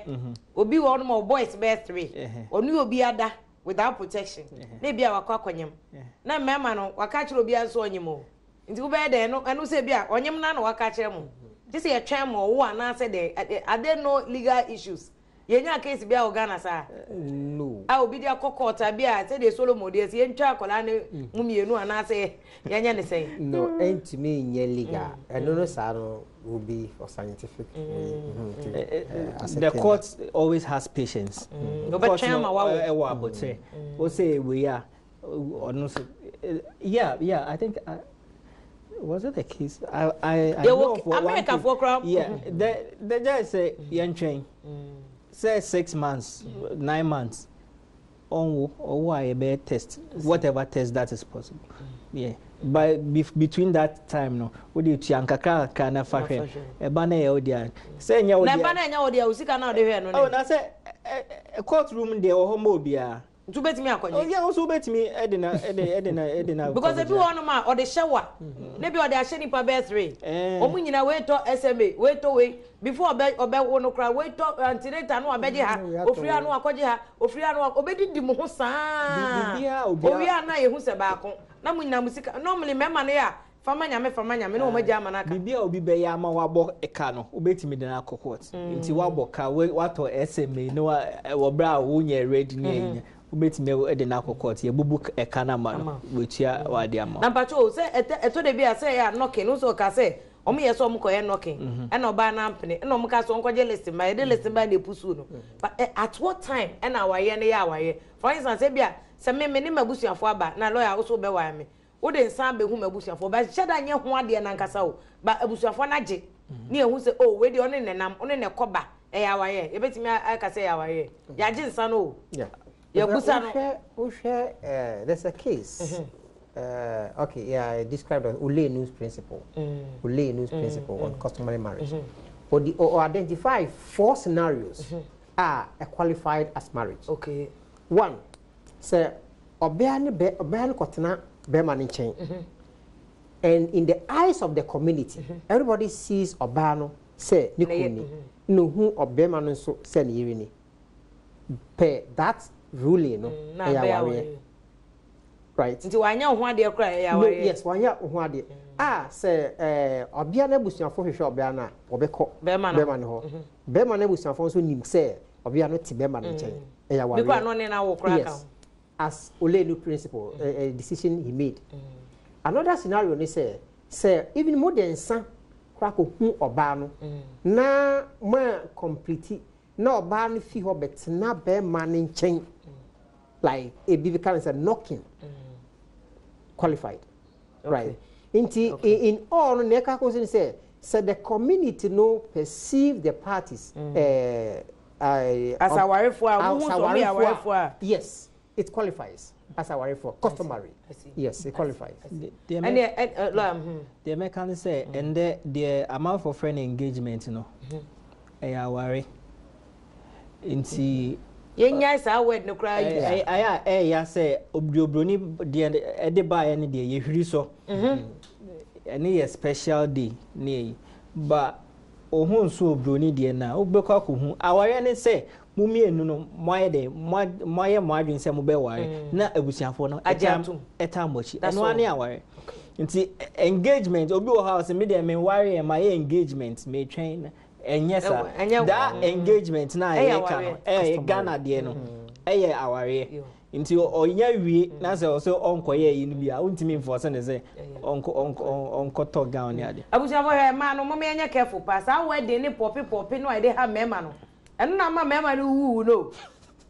[SPEAKER 1] Obi wɔ hɔnom a boys bɛyɛ three, ɔne obi ada without protection, na ebi a wakɔ akɔnyam na mmarima no waka kyerɛ obi nso ɔnyam o, nti wobɛyɛ dɛn no? Ɛno sɛ bi a ɔnyam na waka kyerɛ mo gye sɛ yɛtwɛn ma ɔwo anaasɛ dɛn? Are there no legal issues? Yɛnya case bi a wɔ Ghana saa?
[SPEAKER 3] No.
[SPEAKER 1] A obi de akɔ court a bi a sɛdeɛ Solomon deɛ sɛ yɛntwa akwadaa ne mu mmienu anaasɛ yɛnyɛ ne sɛn?
[SPEAKER 3] No, ɛntumi nyɛ legal. Ɛno no saa no will be for scientific way to
[SPEAKER 2] The
[SPEAKER 3] ascertain.
[SPEAKER 2] Court always has patience.
[SPEAKER 1] Wɔbɛtwɛn ama wawo.
[SPEAKER 2] Ɛwɔ abotire o sɛ wei a ɔno so, yeah, I think was it the case I
[SPEAKER 1] Yeah,
[SPEAKER 2] know
[SPEAKER 1] well,
[SPEAKER 2] of one
[SPEAKER 1] America
[SPEAKER 2] case.
[SPEAKER 1] for crap.
[SPEAKER 2] Yeah, the judge say yɛntwɛn sɛ 6 months, 9 months, ɔnwo, ɔwo a yɛbɛyɛ test, whatever test that is possible. Yeah, but between that time no, wode tua nkakra kakra na fa hwɛ. Ɛba na ɛyɛ wo deɛ sɛ ɛnyɛ wo
[SPEAKER 1] Na ɛba
[SPEAKER 2] deɛ.
[SPEAKER 1] na ɛnyɛ wo deɛ, wo sika na wode hwɛ no
[SPEAKER 2] Oh,
[SPEAKER 1] ne
[SPEAKER 2] na sɛ court room deɛ wɔ hɔ ma obiara.
[SPEAKER 1] Nti wobɛtumi akɔgye.
[SPEAKER 2] Oh, yeah, nso wobɛtumi ɛde na
[SPEAKER 1] Because ebi wɔ hɔnom a ɔde hyɛ wa na bi ɔde ahyɛ nipa bɛyɛ three. Ɔmo nyinaa wei tɔ SMA, wei tɔ wei before ɔbɛ ɔbɛwo no koraa, wei tɔ antenatal no abɛgye ha,
[SPEAKER 3] Wei atɔ
[SPEAKER 1] ofiri ha no akɔgye ha, ofiri ha no ɔbɛdidi mo ho saa.
[SPEAKER 2] Biribiara, obiara-
[SPEAKER 1] Owie a na yehu sɛ baako na mo nyinaa mo sika. Normally mmarima no yɛ a Fama Nyame, fama Nyame, na wɔn agya ama no aka.
[SPEAKER 2] Biribi a obi bɛyɛ ama wabɔ ka no, wobɛtumi de no akɔ court. Nti wabɔ ka, watɔ SMA na wa wɔ berɛ a wonyɛ ready ne ayi, wobɛtumi de no akɔ court, yɛbubu ɛka no ama no, watua wade ama wo.
[SPEAKER 1] Na mpakyɛ o, sɛ ɛtɔ ɛtɔ da bi a sɛ ɛyɛ a knocking, wohu sɛ ɔkaa sɛ wɔn yɛ sɛ wɔn kɔyɛ knocking, ɛna ɔbaa no ampene, ɛna wɔn kaa sɛ wɔnkɔgye list mma, yɛde list bae na ɛpusuu no. But at what time ɛna awareɛ no yɛ awareɛ? For instance, ebia sɛ me me ne m'abusuafoɔ aba na lawyer wo so wobɛware me, Wode nsa abɛhu m'abusuafoɔ but nhyɛ da nyɛ ho adeɛ no ankasa o but abusuafoɔ no agye ne yɛhu sɛ oh wei deɛ ɔne ne nam ɔne ne kɔ ba ɛyɛ awareɛ yɛbɛtumi aka sɛ ɛyɛ awareɛ yɛagye nsa no o yɛabusa no.
[SPEAKER 3] Wohwɛ wohwɛ eh, there's a case mm-hmm. okay yeah I described as Olenu's principle mm. Olenu's mm. principle mm. on customary marriage mm -hmm. or, the, or identify four scenarios mm -hmm. are qualified as marriage.
[SPEAKER 1] Okay.
[SPEAKER 3] One, Sɛ ɔbea ne bɛ ɔbea no kɔtena bɛrima no nkyɛn and in the eyes of the community everybody sees ɔbaa no sɛ ne kunu ni na ohu ɔbɛrima no nso sɛ ne yere ni pɛ that ruling no ɛyɛ awareɛ right.
[SPEAKER 1] Nti wanyɛ wo ho adeɛ koraa ɛyɛ
[SPEAKER 3] awareɛ. No yes wanyɛ wo ho adeɛ a sɛ ɛɛ ɔbea no abusuafo hwehwɛ ɔbea no a wɔbɛkɔ bɛrima no hɔ bɛrima no abusuafo nso nim sɛ ɔbea no te bɛrima no nkyɛn. Ɛyɛ awareɛ.
[SPEAKER 1] Bi koraa na ɔne no awo koraa ka ho.
[SPEAKER 3] Yes, as Olenu principle, mm. a, a decision he made. Mm. Another scenario ne sɛ, sɛ even mo de nsa koraa kɔ hu ɔbaa no, mm. na mo a complete, na ɔbaa no fi hɔ bɛtena bɛrima no nkyɛn, mm. like ebi bi ka no sɛ knocking, mm. qualified. Right. Nti okay. in all no na ɛka kɔ so ne sɛ, sɛ the community no perceive the parties, mm. uh,
[SPEAKER 1] As awarefoɔ a, wohu sɛ wɔyɛ awarefoɔ a.
[SPEAKER 3] Yes, it qualifies as awarefoɔ, customary. Yes, it qualifies.
[SPEAKER 1] Ɛnneɛ ɛ lawyer hmm.
[SPEAKER 2] Deɛ mɛka ne sɛ ɛndɛ deɛ amanfoɔ frɛ no engagement no, ɛyɛ aware. Nti.
[SPEAKER 1] Yɛnnyae saa word no koraa use.
[SPEAKER 2] Ɛyɛ a ɛyɛ sɛ deɛ obroni deɛ ɛde baeɛ no deɛ yɛhwiri sɔ. Ɛne yɛ special day ne ɛyi. But Wo ho nso obroni deɛ na wobɛkɔ akɔhu. Awareɛ ne sɛ mo mmienu no moayɛ dɛn, moayɛ mo adwene sɛ mobɛware na abusuafoɔ no ɛtaa mo akyi. Ɛno ara ne awareɛ. Nti engagement, obi wɔ hɔ a ɔsɛ me deɛ menwareɛ, mayɛ engagement, metwɛn. Ɛnyɛ saa. That engagement no a yɛka no, ɛyɛ Ghana deɛ no, ɛyɛ awareɛ. Nti ɔnya wie na sɛ ɔsɛ ɔnkɔyɛ ayi no bi a, wontumi nfɔɔse no sɛ ɔnkɔtɔ gown ne ade.
[SPEAKER 1] Abusuafo hwɛ mmaa no mom yɛnyɛ careful paa saa wedding ne pɔpi pɔpi no a yɛde ha mmarima no ɛno na ama mmarima no wuwu no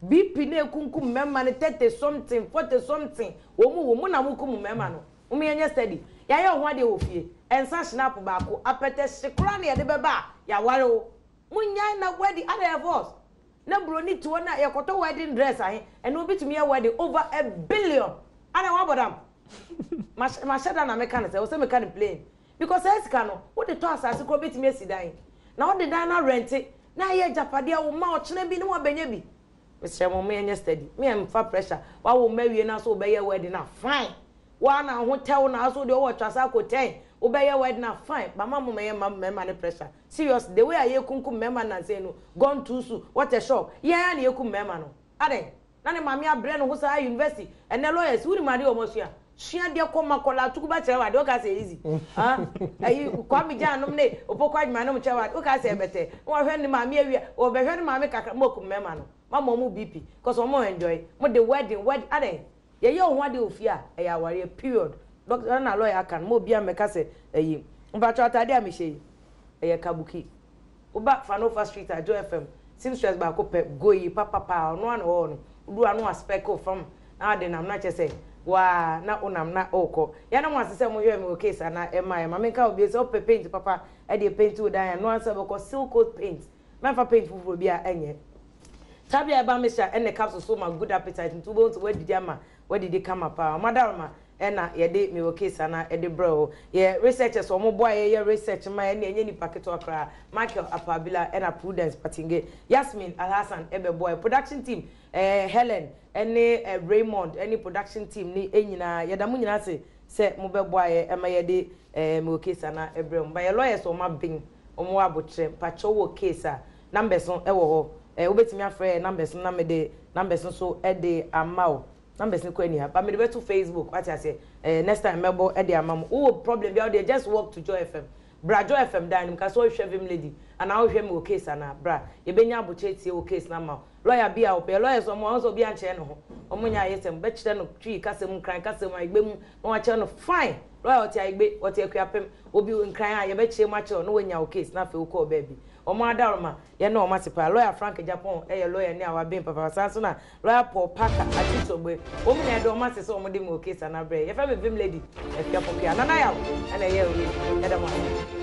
[SPEAKER 1] BP no ekunkum mmarima no 30 something 40 something wɔn wu mo na mo kum mmarima no mom yɛnyɛ steady yɛayɛ wo ho adeɛ wɔ fie nsa schnapp baako apɛtɛ hye koraa na yɛde bɛba a yɛaware wo monyae na wedding adɛn yɛ force Na broni te hɔ na yɛkɔtɔ wedding dress ahe ɛnɛ obi tumi yɛ wedding over a billion ana wabɔ dam mahyɛ da na meka no sɛ ɛwɔ sɛ meka no plain because saa sika no wode tɔ asase koraa wobɛtumi asi dan na wode dan no arɛnte na ayɛ agyapadeɛ wo mma ɔkyena bi ne wabɛnya bi mesrɛ mo mo yɛnyɛ steady me ɛmfa pressure wawo mma awie na so wobɛyɛ wedding a fine Woa na ho tɛw na so deɛ ɔwɔ twasa akɔ tɛn wobɛyɛ wedding a fine but ma mo mɛyɛ mma mmarima no pressure seriously the way a yɛkunkum mmarima nnansa yi no gone too soon what a shock yɛn ara na yɛkum mmarima no adɛn na ne maame abrɛ ne ho saa university ɛnɛ lawyers wonim adeɛ a wɔn asua sua adeɛ kɔ ma kɔla atuku ba kyerɛ wo adeɛ woka sɛ easy ah ayi Kwame Gyan nom ne Opoku Agyemang nom kyerɛ wo adeɛ woka sɛ ɛbɛtɛ na wahwɛ ne maame awia wɔbɛhwɛ ne maame kakra mo akum mmarima no ma mo wɔn BP cause wɔn enjoy mo de wedding wedding adɛn Yɛyɛ wo ho adeɛ wɔ fie a, ɛyɛ awareɛ period. Doctor na lawyer aka no, ma obiara mmɛka sɛ ayi. Mpakyɛw ataadeɛ a mehyɛ yi, ɛyɛ kabuki. Woba Fanofa street a, Joy FM, seamstress baako pɛ, goyi papa paa, ɔno ara na ɔwɔ hɔ no. Wodu hɔ a na waspɛke wo fam na wode nam na kyerɛ sɛ waa na wonam na wokɔ. Yɛda mo ase sɛ mohwɛɛ me wɔ case anaa ɛmmaeɛ. Ma menka wo bio sɛ wopɛ paint papa de apainti wo dan a, ɛno ara ne sɛ wobɛkɔ Silcoat Paint. Mɛmfa paint foforɔ biara nyɛ. Tabia ɛba mixture ɛne capsule so ma good appetite nti wobɛhu sɛ woadidi ama woadidi kama paa. Wɔn adaworoma ɛna yɛde mewɔ case anaa ɛde brɛ wo. Yɛ researchers wɔn boa yɛ yɛ research ma yɛ ɛne ɛnyɛ nipa ketewa koraa. Michael Apabila ɛna Prudence Patinge, Yasmin Alhassan ɛbɛboa yɛ. Production team ɛɛ Helen ɛne Raymond ɛne production team ne nyinaa yɛda mo nyinaa ase sɛ mobɛboa yɛ ɛma yɛde ɛɛ mewɔ case anaa ɛbrɛ mo. Ba yɛ lawyers wɔn aben wɔn wɔ abotrɛ mpakyɛw wɔ case a Numbers no wɔ hɔ. Eh, wobɛtumi afrɛ yɛn numbers no na mede numbers no nso de ama wo. Numbers no kɔ ani ha, but mede bɛto Facebook, wate aseɛ. Eh, next time mɛbɔ de ama mo. Wowɔ problem biara wodeɛ just walk to Joy FM. Bra Joy FM dan no mu, ka sɛ wohwehwɛ Vim Lady anaa wohwehwɛ me wɔ case anaa, bra. Yɛbɛnya abokyɛ atie wo case no ama wo. Lawyer bi a wopɛ, lawyers wɔn wɔn sɛ obiara nkyerɛ ne ho. Wɔn nyɛ ayɛsɛm, bɛkyerɛ no Twi kasa mu, Nkran kasa mu, Ayigbe mu, na wakyerɛ no fine. Lawyer ɔte Ayigbe, ɔte Akuapem, obi Nkran a, yɛbɛkyerɛ mu akyerɛ wo na woanya wo case na afei wokɔɔ baabi. Wɔn adaworoma, yɛne wɔn ase paa. Lawyer Frank Agyapong yɛ lawyer ni a waben papaapa, saa nso na Lawyer Paul Parker Atitogbe. Wɔn nyinaa yɛda wɔn ase sɛ wɔde me wɔ case ano abrɛ yɛn. Yɛfrɛ me Vim Lady Afia Pokuaa. Nana Yaw na ɛyɛɛ wei. Yɛda mo ase.